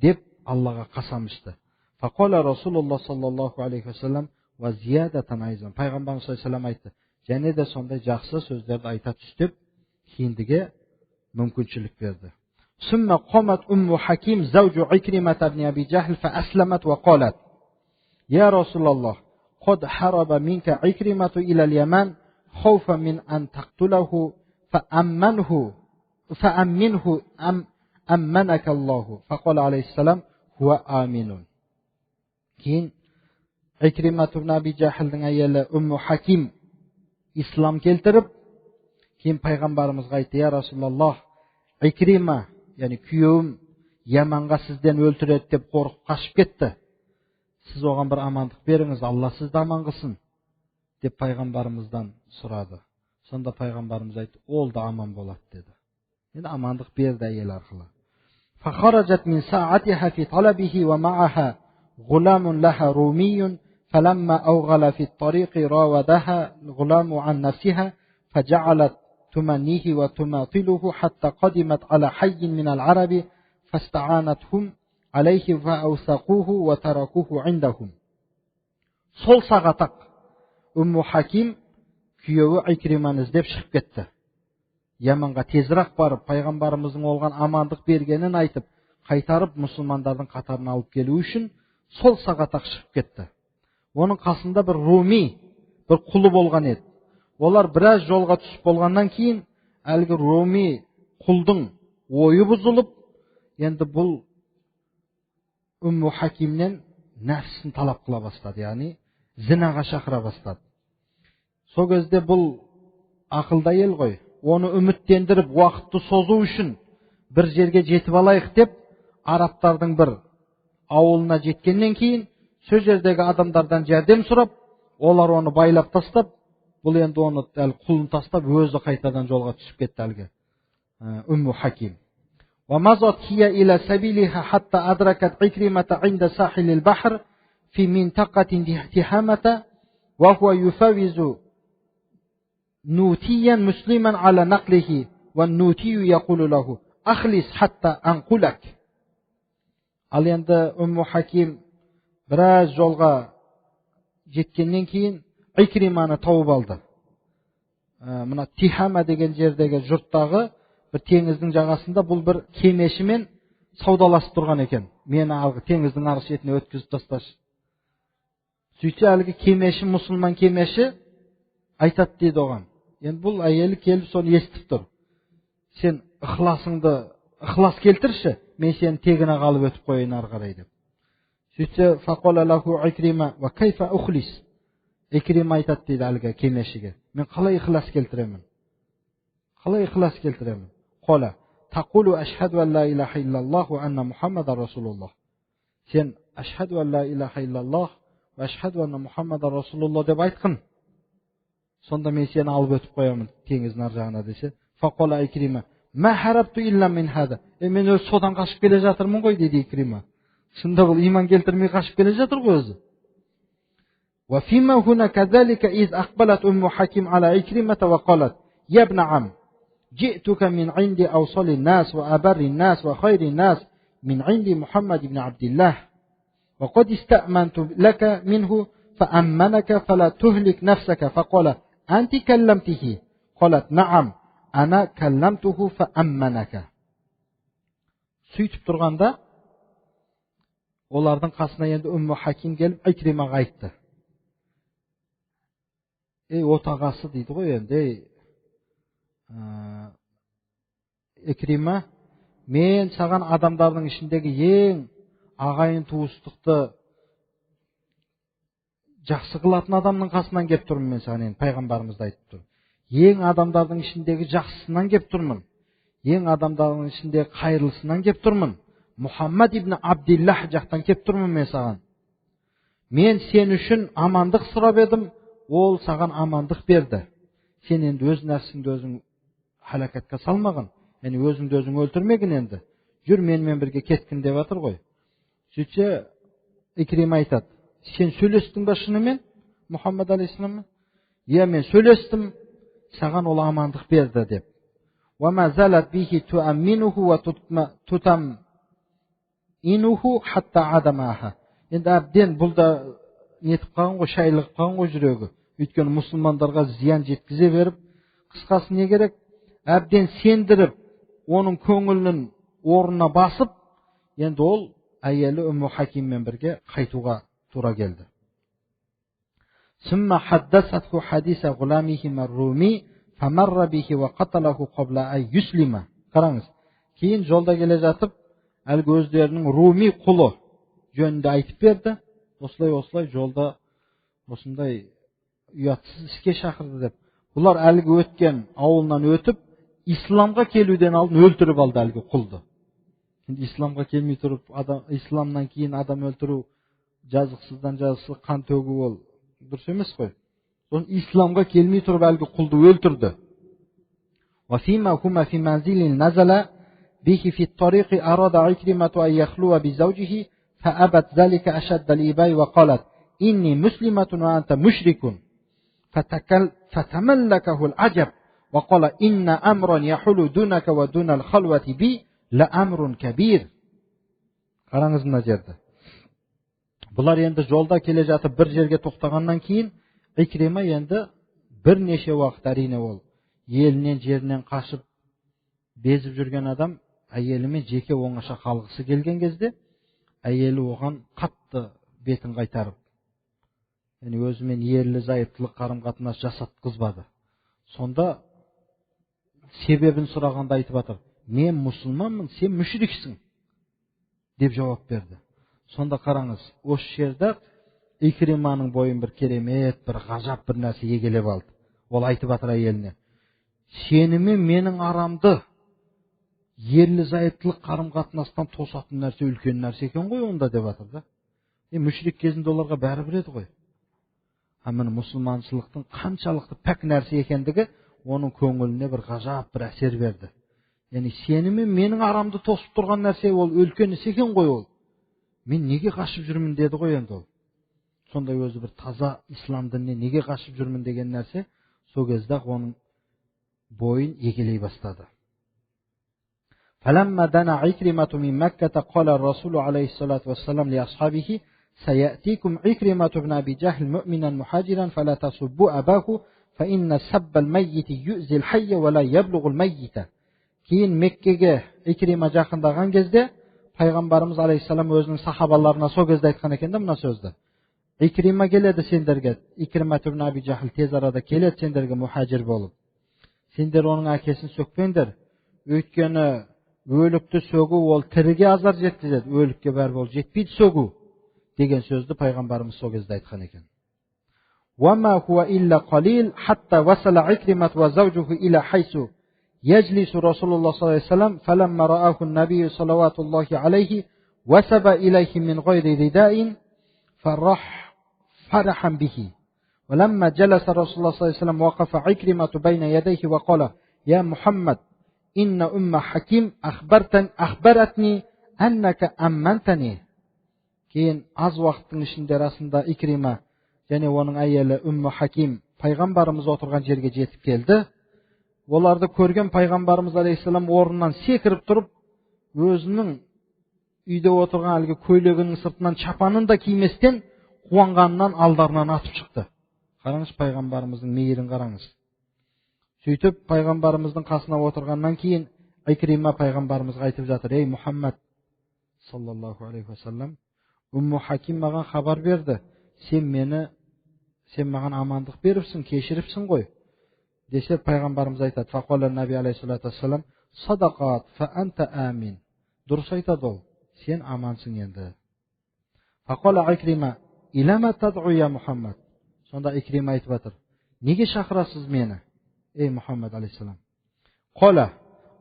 деп Аллаға қасам ішті. Фақала Расулуллах саллаллаху алейхи уассалам ва зиядатан айзан. Пайғамбарымыз саллаллаху алейхи уассалам айтты, және де сондай жақсы сөздерді айта түс деп Хиндіге мүмкіншілік берді. Сумма қамат Умму Хаким завжу Икрима ибн Аби Жахл фа аслямат ва қалат: Я Расулаллах, қад хараба минка Икримату иля аль-Яман хауфа мин ан тақтулаху фаамманху фаамминху амманака Аллаху. Фақала алейхиссалам хуа аминун. Кейін Икрима ибн Аби Жахлдың әйелі Умму Хаким ислам келтіріп, кейін пайғамбарымызға айтты: Я Расулаллах, Икрима, яғни күйеуім Яманға сізден өлтіреді деп қорқып қашып кетті. Сіз оған бір амандық беріңіз, Алла сізді аман қылсын деп пайғамбарымыздан сұрады. Сонда пайғамбарымыз айтты: ол да аман болады деді. Енді амандық берді әйел арқылы. فخرجت من ساعتها في طلبه ومعها غلام لها رومي فلما أوغل في الطريق راودها الغلام عن نفسها فجعلت تمنيه وتماطله حتى قدمت على حي من العرب فاستعانتهم عليه فأوثقوه وتركوه عندهم. Сол сағат-ақ Умму Хаким күйеуі Икриманы іздеп шығып кетті. Яманға тезірек барып, пайғамбарымыздың оған амандық бергенін айтып, қайтарып мұсылмандардың қатарына алып келу үшін сол сағат-ақ шығып кетті. Оның қасында бір руми, бір құлы болған еді. Олар біраз жолға түсіп болғаннан кейін әлгі руми құлдың ойы бұзылып, енді бұл Умму Хакимнен нәпсісін талап қыла бастады, яғни зинаға шақыра бастады. Сол кезде бұл ақылды әйел ғой, оны үміттендіріп, уақытты созу үшін бір жерге жетіп алайық деп, арабтардың бір ауылына жеткеннен кейін, сол жердегі адамдардан жәрдем сұрап, олар оны байлап тастап, бұл енді оны әлі құлын тастап, өзі қайтадан жолға түсіп кетті әлгі Умму Хаким. ومضت هي إلى سبيلها حتى أدركت عكرمة عند ساحل البحر في منطقة تهامة وهو يفاوز نوتيا مسلما على نقله والنوتي يقول له أخلص حتى أنقلك. Ал енді Умму Хаким біраз жолға жеткеннен кейін Икриманы тауып алды. Мына Тихама деген жердегі жұрттағы бір теңіздің жағасында бұл бір кемешімен саудаласып тұрған екен. Мені алғы теңіздің арғы шетіне өткізіп тасташы. Сөйтсе әлгі кемеші, мұсылман кемеші айтады дейді оған. Енді бұл әйелі келіп соны естіп тұр. Сен ықыласыңды, ықылас келтірші, мен сені тегін алып өтіп қояйын ары қарай деп. Сөйтсе фақала лаху Икрима ва кайфа ухлис. Икрима айтады дейді әлгі кемешіге. Мен қалай ықылас келтіремін? Қалай ықылас келтіремін? Қала тақулу ашхаду ан ла илаха иллаллах ва анна Мухаммадан расулуллах. Сен ашхаду ан ла илаха иллаллах ва ашхаду анна Мухаммадан расулуллах деп айтқын. Сонда мен сені алып өтіп қоямын теңіздің ар жағына десе. Фақала Икрима ма харабту илла мин хада. Мен өзі содан қашып келе жатырмын ғой дейді Икрима. Шынында бұл иман келтірмей қашып келе жатыр ғой өзі. وفيما هنا كذلك إذ أقبلت أم حكيم على عكرمة وقالت يا ابن عم جئتك من عند أوصل الناس وأبر الناس وخير الناس من عند محمد بن عبد الله وقد استأمنت لك منه فأمنك فلا تهلك نفسك. فقال أنت كلمته؟ قالت نعم أنا كلمته فأمنك. Сөйтіп тұрғанда олардың қасына енді Умму Хаким келіп Икримаға айтты. Ей отағасы дейді ғой енді, ей Икрима, мен саған адамдардың ішіндегі ең ағайын туыстықты жақсы қылатын адамның қасынан келіп тұрмын мен саған, енді пайғамбарымыз да айтып тұр. Ең адамдардың ішіндегі жақсысынан келіп тұрмын. Ең адамдардың ішіндегі қайырлысынан келіп тұрмын. Мұхаммад ибн Абдиллах жақтан келіп тұрмын мен саған. Мен сен үшін амандық сұрап едім, ол саған амандық берді. Сен енді өз нәпсіңді өзің халакатқа салмағын, яғни өзіңді өзің өлтірмегін енді. Жүр менімен бірге кеткін деп жатыр ғой. Сөйтсе Икрима айтады, сен сөйлестің бе шынымен Мұхаммад алейхиссаламмен? Иә, мен сөйлестім, саған ол амандық берді деп. وَمَا زَالَتْ بِهِ تُؤَمِّنُهُ وَتُطْمَئِنُهُ حَتَّى عَدَمَهَا. Енді әбден бұл да нетіп қалған ғой, шайлығып қалған ғой жүрегі. Өйткені мұсылмандарға зиян жеткізе беріп, қысқасы не керек? Әбден сендіріп, оның көңілінің орнына басып, енді ол әйелі Умму Хакиммен бірге қайтуға тура келді. ثم حدثته حديث غلامهما الرومي فمر به وقتله قبل أن يسلم. Қараңыз, кейін жолда келе жатып, әлгі өздерінің руми құлы жөнінде айтып берді. Осылай-осылай жолда осындай ұятсыз іске шақырды деп. Бұлар әлгі өткен ауылынан өтіп, исламға келуден алдын өлтіріп алды әлгі құлды. Енді исламға келмей тұрып, адам, исламнан кейін адам өлтіру, жазықсыздан жазықсыз қан төгу ол дұрыс емес қой. Сосын исламға келмей тұрып әлгі құлды өлтірді. وفيما هما في منزل نزل به في الطريق أراد عكرمة أن يخلو بزوجه فأبت ذلك أشد الإباء وقالت إني مسلمة وأنت مشرك. فتملكه العجب وقال إن أمرا يحول دونك ودون الخلوة بي لأمر كبير. Қараңыз мына жерді. Бұлар енді жолда келе жатып бір жерге тоқтағаннан кейін Икрима енді бірнеше уақыт әрине ол елінен жерінен қашып безіп жүрген адам әйелімен жеке оңаша қалғысы келген кезде әйелі оған қатты бетін қайтарып, яғни өзімен ерлі зайыптылық қарым-қатынас жасатқызбады. Сонда себебін сұрағанда айтып жатыр, мен мұсылманмын, сен мүшриксің деп жауап берді. Сонда қараңыз, осы жерде Икриманың бойын бір керемет, бір ғажап бір нәрсе егелеп алды. Ол айтып жатыр әйеліне, Сенімен менің арамды ерлі зайыптылық қарым қатынастан тосатын нәрсе үлкен нәрсе екен ғой онда деп жатыр да. Мүшрик кезінде оларға бәрібір еді ғой. А міне мұсылманшылықтың қаншалықты пәк нәрсе екендігі оның көңіліне бір ғажап бір әсер берді. Яғни сенімен менің арамды тосып тұрған нәрсе ол үлкен іс екен ғой ол. Мен неге қашып жүрмін деді ғой енді ол. Сондай өзі бір таза ислам дініне неге қашып жүрмін деген нәрсе сол кезде оның бойын егелей бастады. فلما دنا عكرمة من مكة قال الرسول عليه الصلاة والسلام لأصحابه سيأتيكم عكرمة بن أبي جهل مؤمنا مهاجرا فلا تسبوا أباه فإن سب الميت يؤذي الحي ولا يبلغ الميت. Кейін Меккеге Икрима жақындаған кезде пайғамбарымыз алейхиссалам өзінің сахабаларына сол кезде айтқан екен да мына сөзді. Икрима келеді сендерге, Икрима ибн Аби Жахл тез арада келеді сендерге мухажир болып. Сендер оның әкесін сөкпеңдер. Өйткені өлікті сөгу ол тіріге азар жеткізеді, өлікке бәрібір ол жетпейді сөгу деген сөзді пайғамбарымыз сол кезде айтқан екен. وما هو إلا قليل حتى وصل عكرمة وزوجه إلى حيث يجلس رسول الله صلى الله عليه وسلم فلما رآه النبي صلوات الله عليه وسب إليه من غير رداء فرح فرحا به. ولما جلس رسول الله صلى الله عليه وسلم وقف عكرمة بين يديه وقال يا محمد إن أم حكيم أخبرتني أنك أمنتني. Кейін аз уақыттың ішінде расында Икрима және оның әйелі Үммі Хаким пайғамбарымыз отырған жерге жетіп келді. Оларды көрген пайғамбарымыз алейхиссалам орнынан секіріп тұрып, өзінің үйде отырған әлгі көйлегінің сыртынан чапанын да киместен қуанғанынан алдарынан атып шықты. Қараңыз, пайғамбарымыздың мейірін қараңыз. Сөйтіп пайғамбарымыздың қасына отырғаннан кейін Икрима пайғамбарымызға айтып жатыр: "Ей Мұхаммад саллаллаху алейхи уассалам, Үммі Хаким маған хабар берді. Сен маған амандық беріпсің, кешіріпсің ғой" десе, пайғамбарымыз айтады: "Фақала наби алейхиссалату вассалам, садақат фа анта амин." Дұрыс айтады ол, сен амансың енді. Фақала Икрима, илама тад'у я Мұхаммад. Сонда Икрима айтып жатыр: неге шақырасыз мені, ей Мұхаммад алейхиссалам? Қала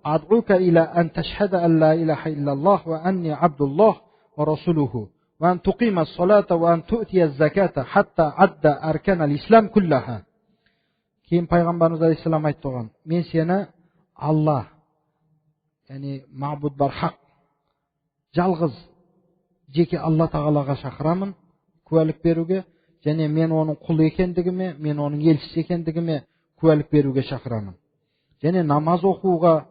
ад'ука ила ан ташхада ан ла илаха иллаллах ва анни абдуллах ва расулуху ва ан туқима ас-салата ва ан ту'тия аз-заката хатта адда аркан ал-ислам куллаха. Кейін пайғамбарымыз алейхиссалам айтты оған: мен сені Алла, яғни мағбуд бар хақ, жалғыз жеке Алла тағалаға шақырамын куәлік беруге, және мен оның құлы екендігіме, мен оның елшісі екендігіме куәлік беруге шақырамын, және намаз оқуға,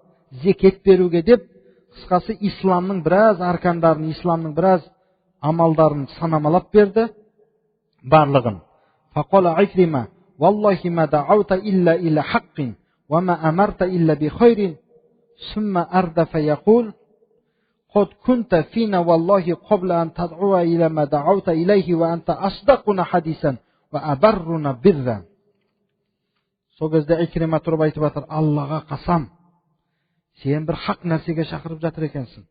зекет беруге деп, қысқасы исламның біраз аркандарын, исламның біраз амалдарын санамалап берді барлығын. Фақала Икрима والله ما دعوت إلا إلى حق وما أمرت إلا بخير. ثم أردف يقول قد كنت فينا والله قبل أن تدعو إلى ما دعوت إليه وأنت أصدقنا حديثا وأبرنا برا. Сол кезде Икрима тұрып айтып жатыр: Аллаға қасам, сен бір хақ нәрсеге шақырып жатыр екенсің.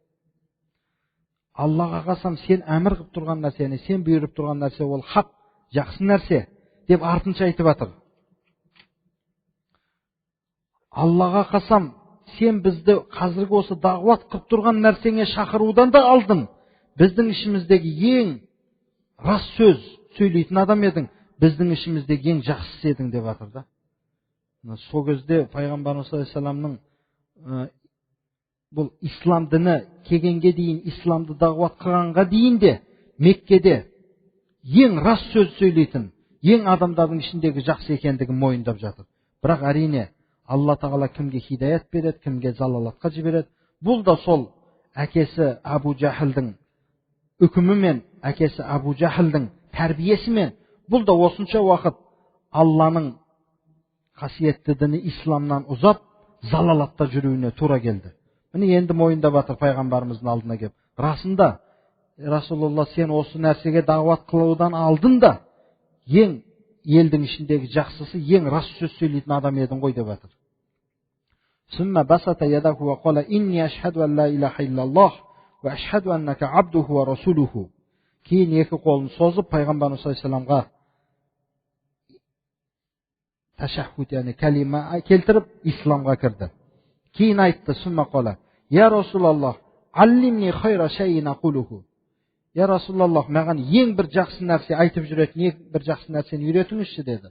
Аллаға қасам, сен әмір қылып тұрған нәрсе, яғни сен бұйырып тұрған нәрсе ол хақ, жақсы нәрсе деп артынша айтып жатыр. Аллаға қасам, сен бізді қазіргі осы дағуат қылып тұрған нәрсеңе шақырудан да алдын біздің ішіміздегі ең рас сөз сөйлейтін адам едің, біздің ішіміздегі ең жақсысы едің деп жатыр да. Сол кезде пайғамбарымыз саллаллаху алейхи вассаламның бұл ислам діні келгенге дейін, исламды дағуат қылғанға дейін де Меккеде ең рас сөз сөйлейтін, ең адамдардың ішіндегі жақсы екендігін мойындап жатыр. Бірақ әрине Алла тағала кімге хидаят береді, кімге залалатқа жібереді. Бұл да сол әкесі Абу Жахілдің үкімімен, әкесі Абу Жахілдің тәрбиесімен, бұл да осынша уақыт Алланың қасиетті діні исламнан ұзап, залалатта жүруіне тура келді. Міне енді мойындап жатыр пайғамбарымыздың алдына келіп. Расында, Расулулла, сен осы нәрсеге дағуат қылудан алдын да ең елдің ішіндегі жақсысы, ең рас сөз сөйлейтін адам едің ғой деп жатыр. Сумма басата ядаху ва қала инни ашхаду ан ла илаха иллаллах ва ашхаду аннака абдуху ва расулуху. Кейін екі қолын созып пайғамбарымыз саллаллаху алейхи вассаламға Тәшәххуд, яғни кәлима келтіріп, исламға кірді. Кейін айтты, сумма қала, я Расулаллах, аллимни хайра шайин ақулуху. Я Расулаллах, маған ең бір жақсы нәрсе айтып жүретін, ең бір жақсы нәрсені үйретіңізші деді.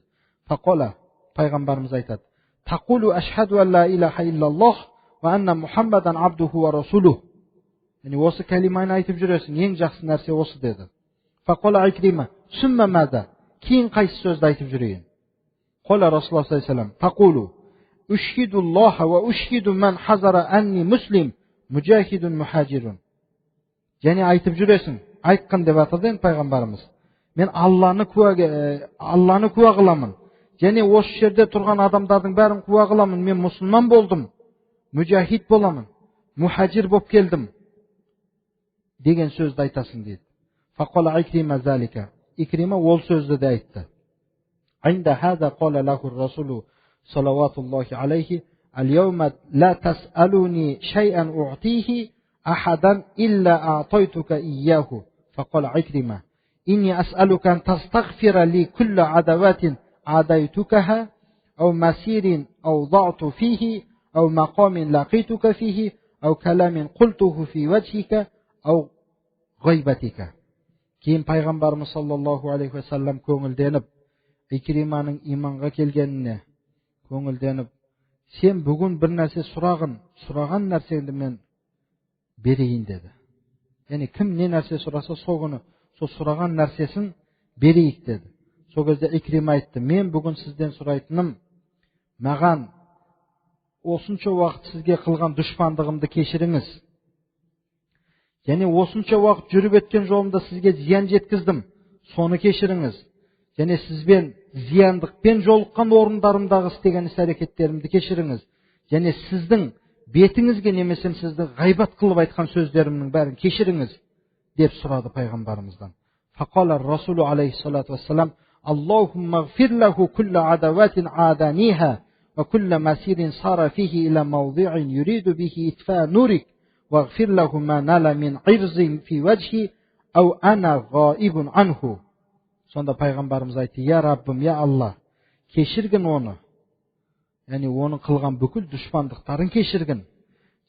Фақала, пайғамбарымыз айтады, тақулу ашхаду ан ла илаха иллаллах ва анна Мухаммадан абдуху ва расулух. Яғни осы кәлиманы айтып жүресің, ең жақсы нәрсе осы деді. Фақала Икрима, сумма маза, кейін қайсы сөзді айтып жүрейін? Қала Расулаллах саллаллаху алейхи вассалам, тақулу ушхидуллаха ва ушхиду ман хазара анни муслим мужахидун мухажирун. Және айтып жүресің, айтқын деп атады енді пайғамбарымыз. Мен Алланы куә қыламын. Және осы жерде тұрған адамдардың бәрін куә қыламын. Мен мұсылман болдым, мүжахид боламын, мухажир болып келдім деген сөзді айтасың дейді. Фақала Икрима залика. Икрима ол сөзді де айтты. Инда хаза қала лаху расулу салаватуллахи алейхи аль-яума ла тасалуни шайан уътихи ахадан илля аътайтука ияху. Фақала Икрима инни асалука ан тастағфира ли кулла адаватин адайтукаха ау масирин аудату фихи ау мақамин лақитука фихи ау каламин қултуху фи ваджхика ау ғайбатика. Кейін пайғамбарымыз саллаллаху алейхи уассалам көңілденіп, Икриманың иманға келгеніне көңілденіп, сен бүгін бір нәрсе сұрағын, сұраған нәрсеңді мен берейін деді. Яғни кім не нәрсе сұраса, сол күні сол сұраған нәрсесін берейік деді. Сол кезде Икрима айтты, мен бүгін сізден сұрайтыным, маған осынша уақыт сізге қылған дұшпандығымды кешіріңіз. Және осынша уақыт жүріп өткен жолымда сізге зиян жеткіздім, соны кешіріңіз. Және сізбен зияндықпен жолыққан орындарымдағы істеген іс-әрекеттерімді кешіріңіз. Және сіздің бетіңізге немесе сізді ғайбат қылып айтқан сөздерімнің бәрін кешіріңіз деп сұрады пайғамбарымыздан. Фақала Расулу алейхиссалату вассалам, Аллахумма ғфир лаху кулла адаватин аданиха ва кулла масирин сара фихи иля мавди'ин юриду бихи итфа нурик вағфир лаху ма нала мин ирзин фи ваджхи ау ана ғаибун анху. Сонда пайғамбарымыз айтты, я Раббым, я Алла, кешіргін оны. Яғни оның қылған бүкіл дұшпандықтарын кешіргін.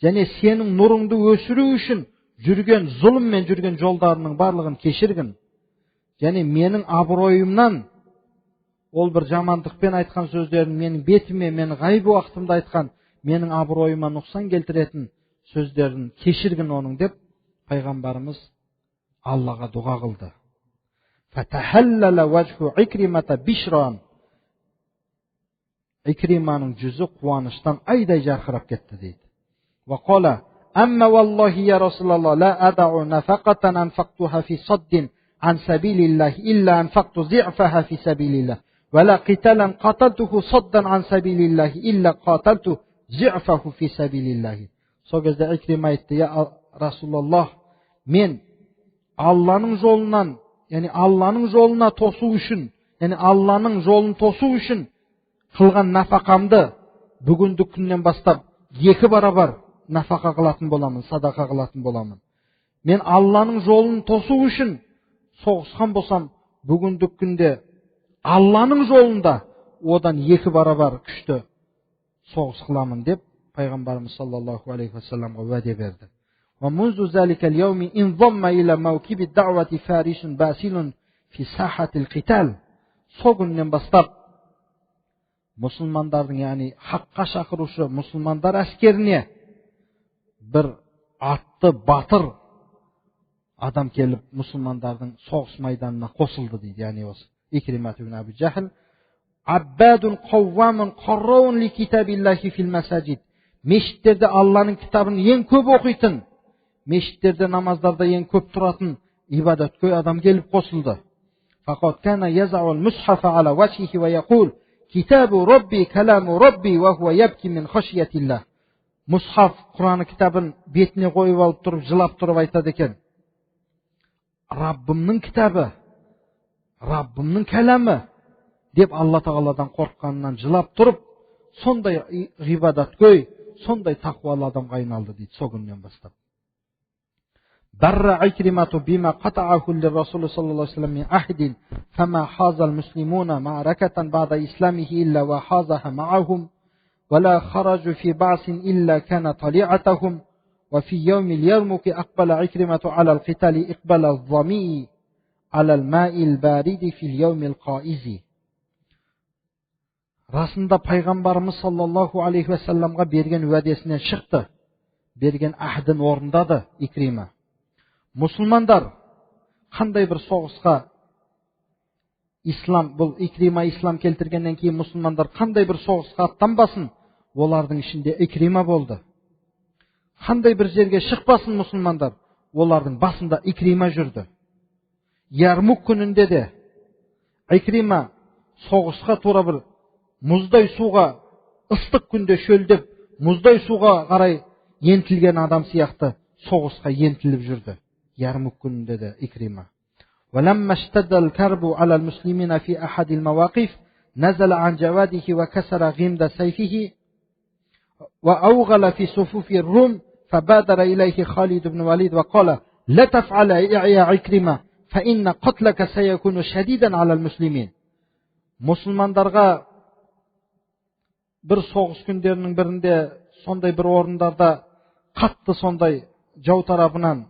Және сенің нұрыңды өшіру үшін жүрген зұлыммен жүрген жолдарының барлығын кешіргін. Және менің абыройымнан ол бір жамандықпен айтқан сөздерін, менің бетіме, менің ғайып уақытымда айтқан, менің абыройыма нұқсан келтіретін сөздерін кешіргін оның деп пайғамбарымыз Аллаға дұға қылды. Фатахаллала ваджху Икримата бишран. Икриманың жүзі қуаныштан айдай жарқырап кетті дейді. Ва қала, амма валлахи я Расулаллах, ла адау нафақатан анфақтуха фи саддин ан сабилиллах илля анфақту зи'фаха фи сабилиллах, ва ла қиталан қаталтуху саддан ан сабилиллах илля қаталту зи'фаху фи сабилиллах. Сол кезде Икрима айтты, я Расулаллах, мен Алланың жолынан, яғни Алланың жолына тосу үшін, яғни Алланың жолын тосу үшін қылған нафақамды бүгінгі күннен бастап 2 барабар нафақа қылатын боламын, садақа қылатын боламын. Мен Алланың жолын тосу үшін соғысқан болсам, бүгінгі күнде Алланың жолында одан 2 барабар күшті соғыс қыламын деп пайғамбарымыз саллаллаху алейхи уассаламға уәде берді. ومنذ ذلك اليوم انضم إلى موكب الدعوة فارس باسل في ساحة القتال. Сол күннен бастап мұсылмандардың, яғни хаққа шақырушы мұсылмандар әскеріне бір атты батыр адам келіп мұсылмандардың соғыс майданына қосылды дейді. Яғни осы Икрима ибн Абу Жахл. Аббадун қауамун қарраун ли китабиллахи фил масажид. Мешіттерде Алланың кітабын ең көп оқитын, мешіттерде намаздарда ең көп тұратын ибадаткөй адам келіп қосылды. Фақат кана язау ал-мусхафа ала ваджхихи ва яқул китабу робби каламу робби ва хуа ябки мин хашиятиллах. Мусхаф Құран кітабын бетіне қойып алып тұрып, жылап тұрып айтады екен. Раббымның кітабы, Раббымның кәламы деп Алла Тағаладан қорыққанынан жылап тұрып, сондай ғибадаткөй, сондай тақуалы адамға айналды дейді сол күннен бастап. بر عكرمة بما قطعه للرسول صلى الله عليه وسلم من عهد فما حاز المسلمون معركة بعد إسلامه إلا وحازها معهم ولا خرجوا في بعث إلا كان طليعتهم. وفي يوم اليرموك أقبل عكرمة على القتال إقبال الظميء على الماء البارد في اليوم القائز. Расында пайғамбарымыз саллаллаху алейхи уассаламға берген уәдесінен шықты, берген аһдын орындады Икрима. Мұсылмандар қандай бір соғысқа ислам, бұл Икрима ислам келтіргеннен кейін мұсылмандар қандай бір соғысқа аттанбасын, олардың ішінде Икрима болды. Қандай бір жерге шықпасын мұсылмандар, олардың басында Икрима жүрді. Ярмук күнінде де Икрима соғысқа тура бір мұздай суға, ыстық күнде шөлдеп, мұздай суға қарай ентілген адам сияқты соғысқа ентіліп жүрді. Ярмук күнінде де Икрима. ولما اشتد الكرب على المسلمين في أحد المواقف نزل عن جواده وكسر غمد سيفه وأوغل في صفوف الروم فبادر إليه خالد بن وليد وقال لا تفعل يا عكرمة فإن قتلك سيكون شديدا على المسلمين. Мұсылмандарға бір соғыс күндерінің бірінде сондай бір орындарда қатты сондай жау тарапынан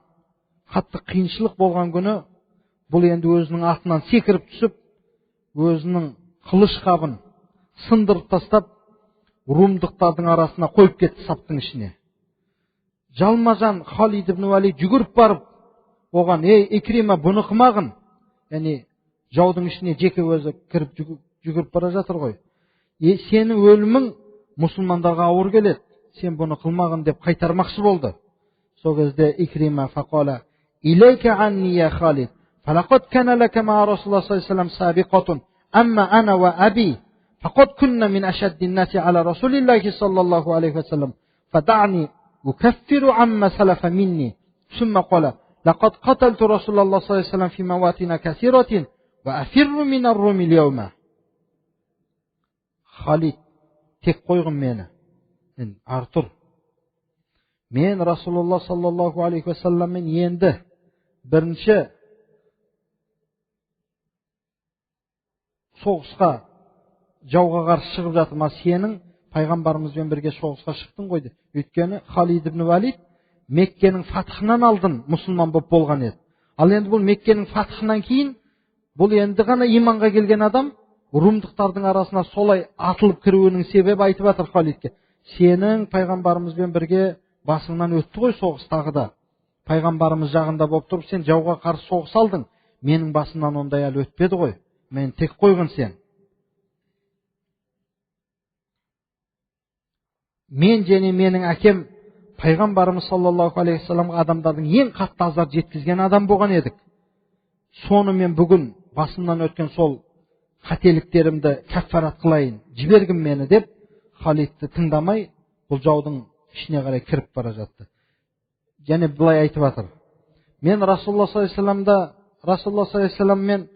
қатты қиыншылық болған күні бұл енді өзінің атынан секіріп түсіп, өзінің қылыш қабын сындырып тастап, румдықтардың арасына қойып кетті саптың ішіне. Жалма-жан Халид ибн Уалид жүгіріп барып, оған: "Ей, Икрима, бұны қылмағын." Яғни жаудың ішіне жеке өзі кіріп жүгіріп бара жатыр ғой. Сенің өлімің мұсылмандарға ауыр келеді, сен бұны қылмағын деп қайтармақшы болды. Сол кезде Икрима фақала: "Илейка анни я Халид, فلقد كان لك مع رسول الله صلى الله عليه وسلم سابقة، أما أنا وأبي فقد كنا من أشد الناس على رسول الله صلى الله عليه وسلم، فدعني أكفر عما سلف مني. ثم قال: لقد قتلت رسول الله صلى الله عليه وسلم في مواطن كثيرة وأفر من الروم اليوم. Халид, тек қойғын мені, Артур. Мен Расулулла саллаллаху алейхи уассаламмен енді бірінші соғысқа, жауға қарсы шығып жатырмын, сенің пайғамбарымызбен бірге соғысқа шықтың ғой деп. Өйткені Халид ибн Валид Меккенің фатхынан алдын мұсылман болып болған еді. Ал енді бұл Меккенің фатхынан кейін бұл енді ғана иманға келген адам румдықтардың арасына солай атылып кіруінің себебі айтып жатыр Халидке: сенің пайғамбарымызбен бірге басыңнан өтті ғой соғыс, тағы да пайғамбарымыз жағында болып тұрып сен жауға қарсы соғыс алдың, менің басымнан ондай әлі өтпеді ғой, мен тек қойғын сен. Мен және менің әкем пайғамбарымыз саллаллаху алейхи уассаламға адамдардың ең қатты азар жеткізген адам болған едік. Соны мен бүгін басымнан өткен сол қателіктерімді кәффарат қылайын, жібергін мені деп Халидті тыңдамай бұл жаудың ішіне қарай кіріп бара жатты. Және былай айтып жатыр: мен Расулалла саллаллаху алейхи вассаламмен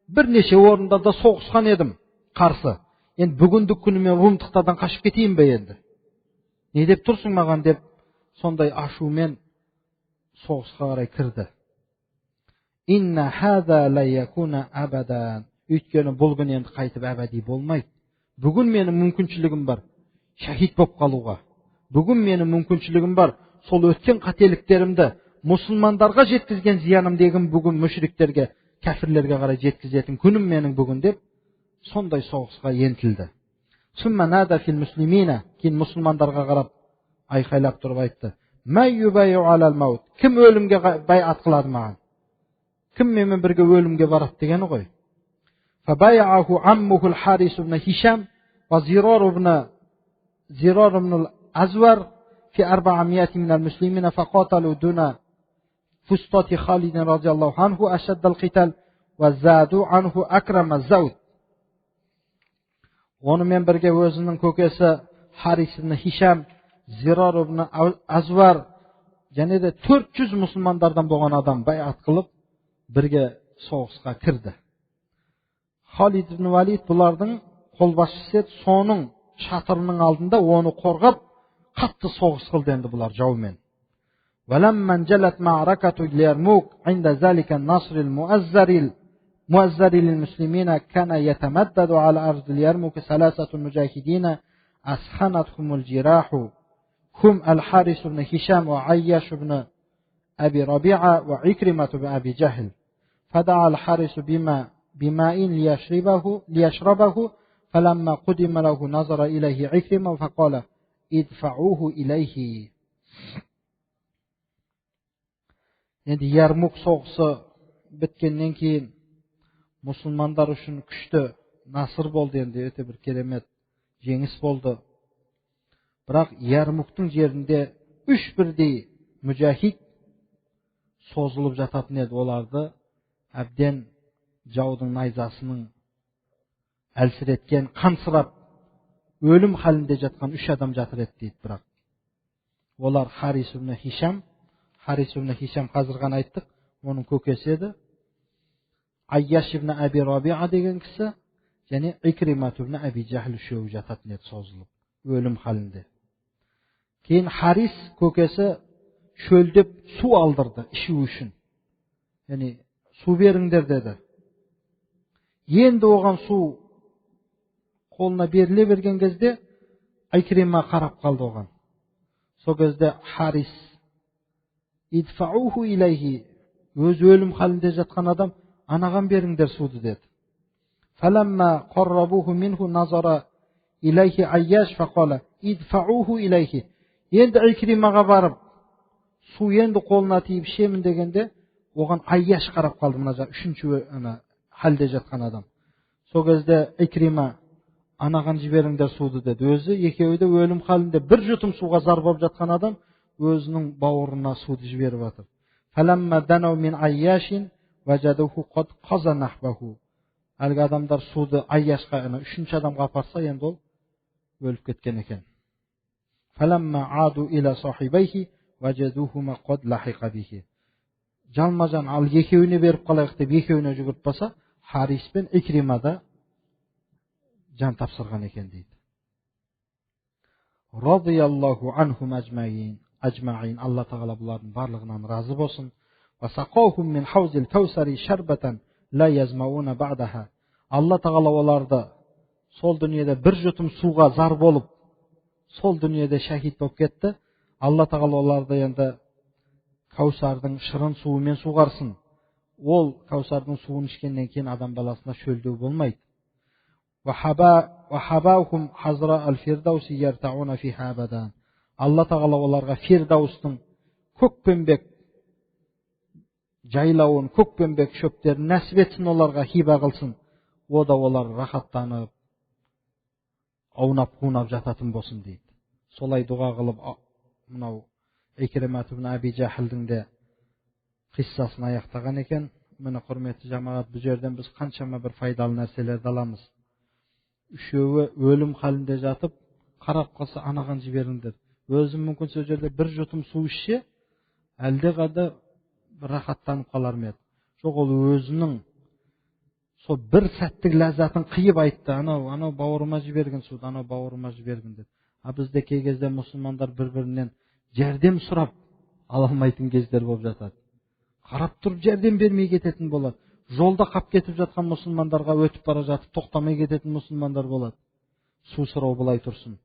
бірнеше орындарда соғысқан едім қарсы. Енді бүгіндік күні мен румдықтардан қашып кетейін бе енді? Не деп тұрсың маған деп сондай ашумен соғысқа қарай кірді. Инна хаза ла якуна абадан. Өйткені бұл күн енді қайтып әбәди болмайды. Бүгін менің мүмкіншілігім бар шахид болып қалуға. Бүгін менің мүмкіншілігім бар сол өткен қателіктерімді, мұсылмандарға жеткізген зиянымды бүгін мүшриктерге, кәфірлерге қарай жеткізетін күнім менің бүгін деп сондай соғысқа ентілді. Сумма нада фил муслимина, кейін мұсылмандарға қарап айқайлап тұрып айтты: Мә юбайу алал маут, кім өлімге байат қылады маған? Кім менімен бірге өлімге барады дегені ғой. فبايعه عمه الحارث بن هشام وزرار بن الأزور في 400 من المسلمين فقاتلوا دون فسطاط خالد رضي الله عنه أشد القتال وزادوا عنه أكرم الزود. Онымен бірге өзінің көкесі Харис ибн Хишам, Зирар ибн Азвар және де 400 мұсылмандардан болған адам байат қылып бірге соғысқа кірді. Халид ибн Валид бұлардың қолбасшысы еді, соның шатырының алдында оны қорғап қатты соғыс қылды енді бұлар жаумен. ولما انجلت معركة اليرموك عند ذلك النصر المؤزر للمسلمين كان يتمدد على أرض اليرموك ثلاثة مجاهدين أسخنتهم الجراح هم الحارث بن هشام وعياش بن أبي ربيعة وعكرمة بن أبي جهل. فدعا الحارث بماء ليشربه فلما قدم له نظر إليه عكرمة فقال ادفعوه إليه. Енді Ярмук соғысы біткеннен кейін мұсылмандар үшін күшті насыр болды, енді өте бір керемет жеңіс болды. Бірақ Ярмуктың жерінде үш бірдей мүжахид созылып жататын еді. Оларды әбден жаудың найзасының әлсіреткен, қансырап өлім халінде жатқан үш адам жатыр еді дейді. Бірақ олар Харис ибн Хишам, Харис ибн Хишам қазір ғана айттық, оның көкесі еді. Айяш ибн Әби Рабиа деген кісі және Икрима ибн Әби Жахл үшеуі жататын еді созылып өлім халінде. Кейін Харис көкесі шөлдеп су алдырды ішу үшін. Яғни су беріңдер деді. Енді оған су қолына беріле берген кезде Икрима қарап қалды оған. Сол кезде Харис идфауху илайхи, өз өлім халінде жатқан адам, анаған беріңдер суды деді. Фаламма қаррабуху минху назара илайхи Айяш фақала идфауху илайхи. Енді Икримаға барып су енді қолына тиіп ішемін дегенде оған Айяш қарап қалды, мына үшінші ана халде жатқан адам. Сол кезде Икрима анаған жіберіңдер суды деді. Өзі екеуі де өлім халінде бір жұтым суға зар болып жатқан адам өзінің бауырына суды жіберіп жатыр. Фаламма данау мин Айяшин важадуху қад қаза нахбаху. Әлгі адамдар суды Айяшқа, ана үшінші адамға апарса, енді ол өліп кеткен екен. Фаламма аду иля сахибайхи важадухума қад лахиқа бихи. Жалма-жан ал екеуіне беріп қалайық деп екеуіне жүгіріп баса, Харис пен Икрима да жан тапсырған екен дейді. Радияллаху анхум ажмаин. Ажмаин. Алла тағала бұлардың барлығынан разы болсын. Васақахум мин хаузил каусари шарбатан ла язмауна баъдаха. Алла тағала оларды сол дүниеде бір жұтым суға зар болып, сол дүниеде шәһид болып кетті. Алла тағала оларды енді Каусардың шырын суымен суғарсын. Ол Каусардың суын ішкеннен кейін адам баласына шөлдеу болмайды. Вахабахум хазра аль-фирдауси яртауна фиха абадан. Алла тағала оларға Фирдаустың көкпеңбек жайлауын, көкпеңбек шөптерін нәсіп етсін, оларға хиба қылсын. О да олар рахаттанып, аунап қунап жататын болсын дейді. Солай дұға қылып, мынау Икрима ибн Әби Жахілдің де қиссасын аяқтаған екен. Міне, құрметті жамағат, бұл жерден біз қаншама бір пайдалы нәрселерді аламыз. Үшеуі өлім халінде жатып, қарап қалса анаған жіберіңдер. Өзі мүмкін сол жерде бір жұтым су ішсе, әлдеқайда бір рахаттанып қалар ма еді. Жоқ, ол өзінің сол бір сәттік ләззатын қиып айтты. Анау, анау бауырыма жіберген суды, анау бауырыма жіберген деп. А бізде кей кезде мұсылмандар бір-бірінен жәрдем сұрап ала алмайтын кездер болып жатады. Қарап тұрып жәрдем бермей кететін болады. Жолда қап кетіп жатқан мұсылмандарға өтіп бара жатып тоқтамай кететін мұсылмандар болады. Су сұрау былай тұрсын.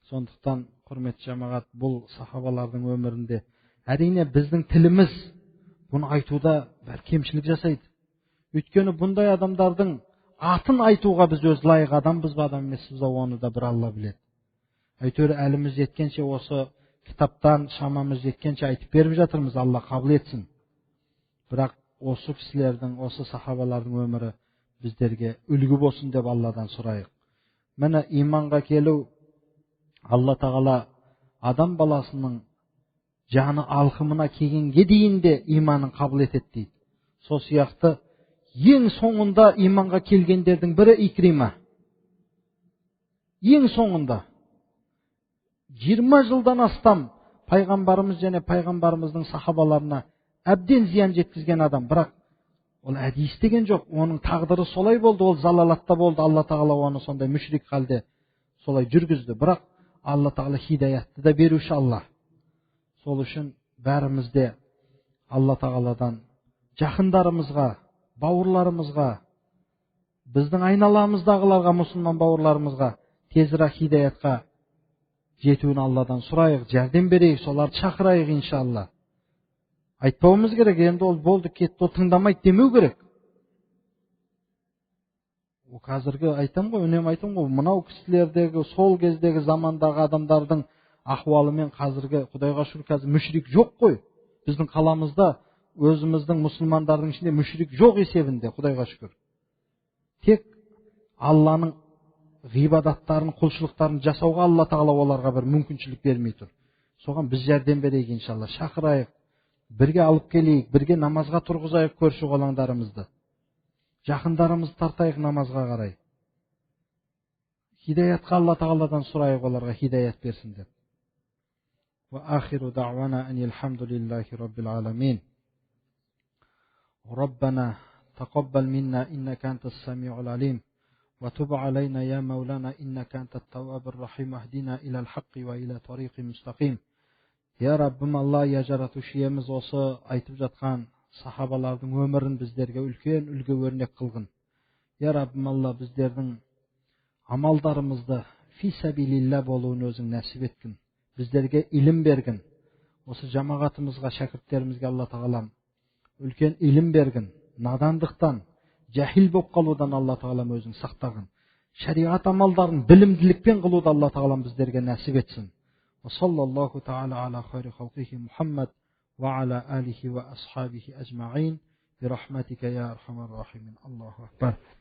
Сондықтан, құрметті жамағат, бұл сахабалардың өмірінде әрине біздің тіліміз бұны айтуда бір кемшілік жасайды. Өйткені бұндай адамдардың атын айтуға біз өз лайық адамбыз ба, адам емеспіз ба, оны да бір Алла біледі. Әйтеуір әліміз жеткенше осы кітаптан шамамыз жеткенше айтып беріп жатырмыз, Алла қабыл етсін. Бірақ осы кісілердің, осы сахабалардың өмірі біздерге үлгі болсын деп Алладан сұрайық. Міне, иманға келу, Алла тағала адам баласының жаны алқымына келгенге дейін де иманын қабыл етеді дейді. Сол сияқты ең соңында иманға келгендердің бірі Икрима. Ең соңында 20 жылдан астам пайғамбарымыз және пайғамбарымыздың сахабаларына әбден зиян жеткізген адам. Бірақ ол әдейі істеген жоқ, оның тағдыры солай болды, ол залалатта болды. Алла тағала оны сондай мүшрик халде солай жүргізді. Бірақ Алла тағала хидаятты да беруші Алла. Сол үшін Бәріміз де Алла Тағаладан жақындарымызға, бауырларымызға, біздің айналамыздағыларға, мұсылман бауырларымызға тезірек хидаятқа жетуін Алладан сұрайық, жәрдем берейік, соларды шақырайық иншалла. Айтпауымыз керек, енді ол болды, кетті, ол тыңдамайды демеу керек. О, қазіргі айтам ғой, үнемі айтам ғой, мынау кісілердегі, сол кездегі замандағы адамдардың ахуалымен қазіргі, Құдайға шүкір, қазір мүшрик жоқ қой. Біздің қаламызда өзіміздің мұсылмандардың ішінде мүшрик жоқ есебінде, Құдайға шүкір. Тек Алланың ғибадаттарын, құлшылықтарын жасауға Алла Тағала оларға бір мүмкіншілік бермей тұр. Соған біз жәрдем берейік иншалла, шақырайық, бірге алып келейік, бірге намазға тұрғызайық көрші қолаңдарымызды. Жақындарымызды тартайық намазға қарай. Хидаятқа Алла Тағаладан сұрайық, оларға хидаят берсін деп. وآخر دعوانا أن الحمد لله رب العالمين. ربنا تقبل منا إنك أنت السميع العليم وتب علينا يا مولانا إنك أنت التواب الرحيم واهدنا إلى الحق وإلى طريق مستقيم. Ya Rabbim Allah, ya Жаратушы иеміз, осы айтып жатқан сахабалардың өмірін біздерге үлкен үлгі өрнек қылғын. Я Раббым Алла, біздердің амалдарымызды фи сәбилилла болуын өзің нәсіп еткін. Біздерге ілім бергін. Осы жамағатымызға, шәкірттерімізге Алла Тағалам үлкен ілім бергін. Надандықтан, жахил болып қалудан Алла Тағалам өзің сақтағын. Шариғат амалдарын білімділікпен қылуды Алла Тағалам біздерге нәсіп етсін. وصلى الله تعالى على خير خلقه محمد وعلى آله وأصحابه أجمعين برحمتك يا أرحم الراحمين. الله أكبر.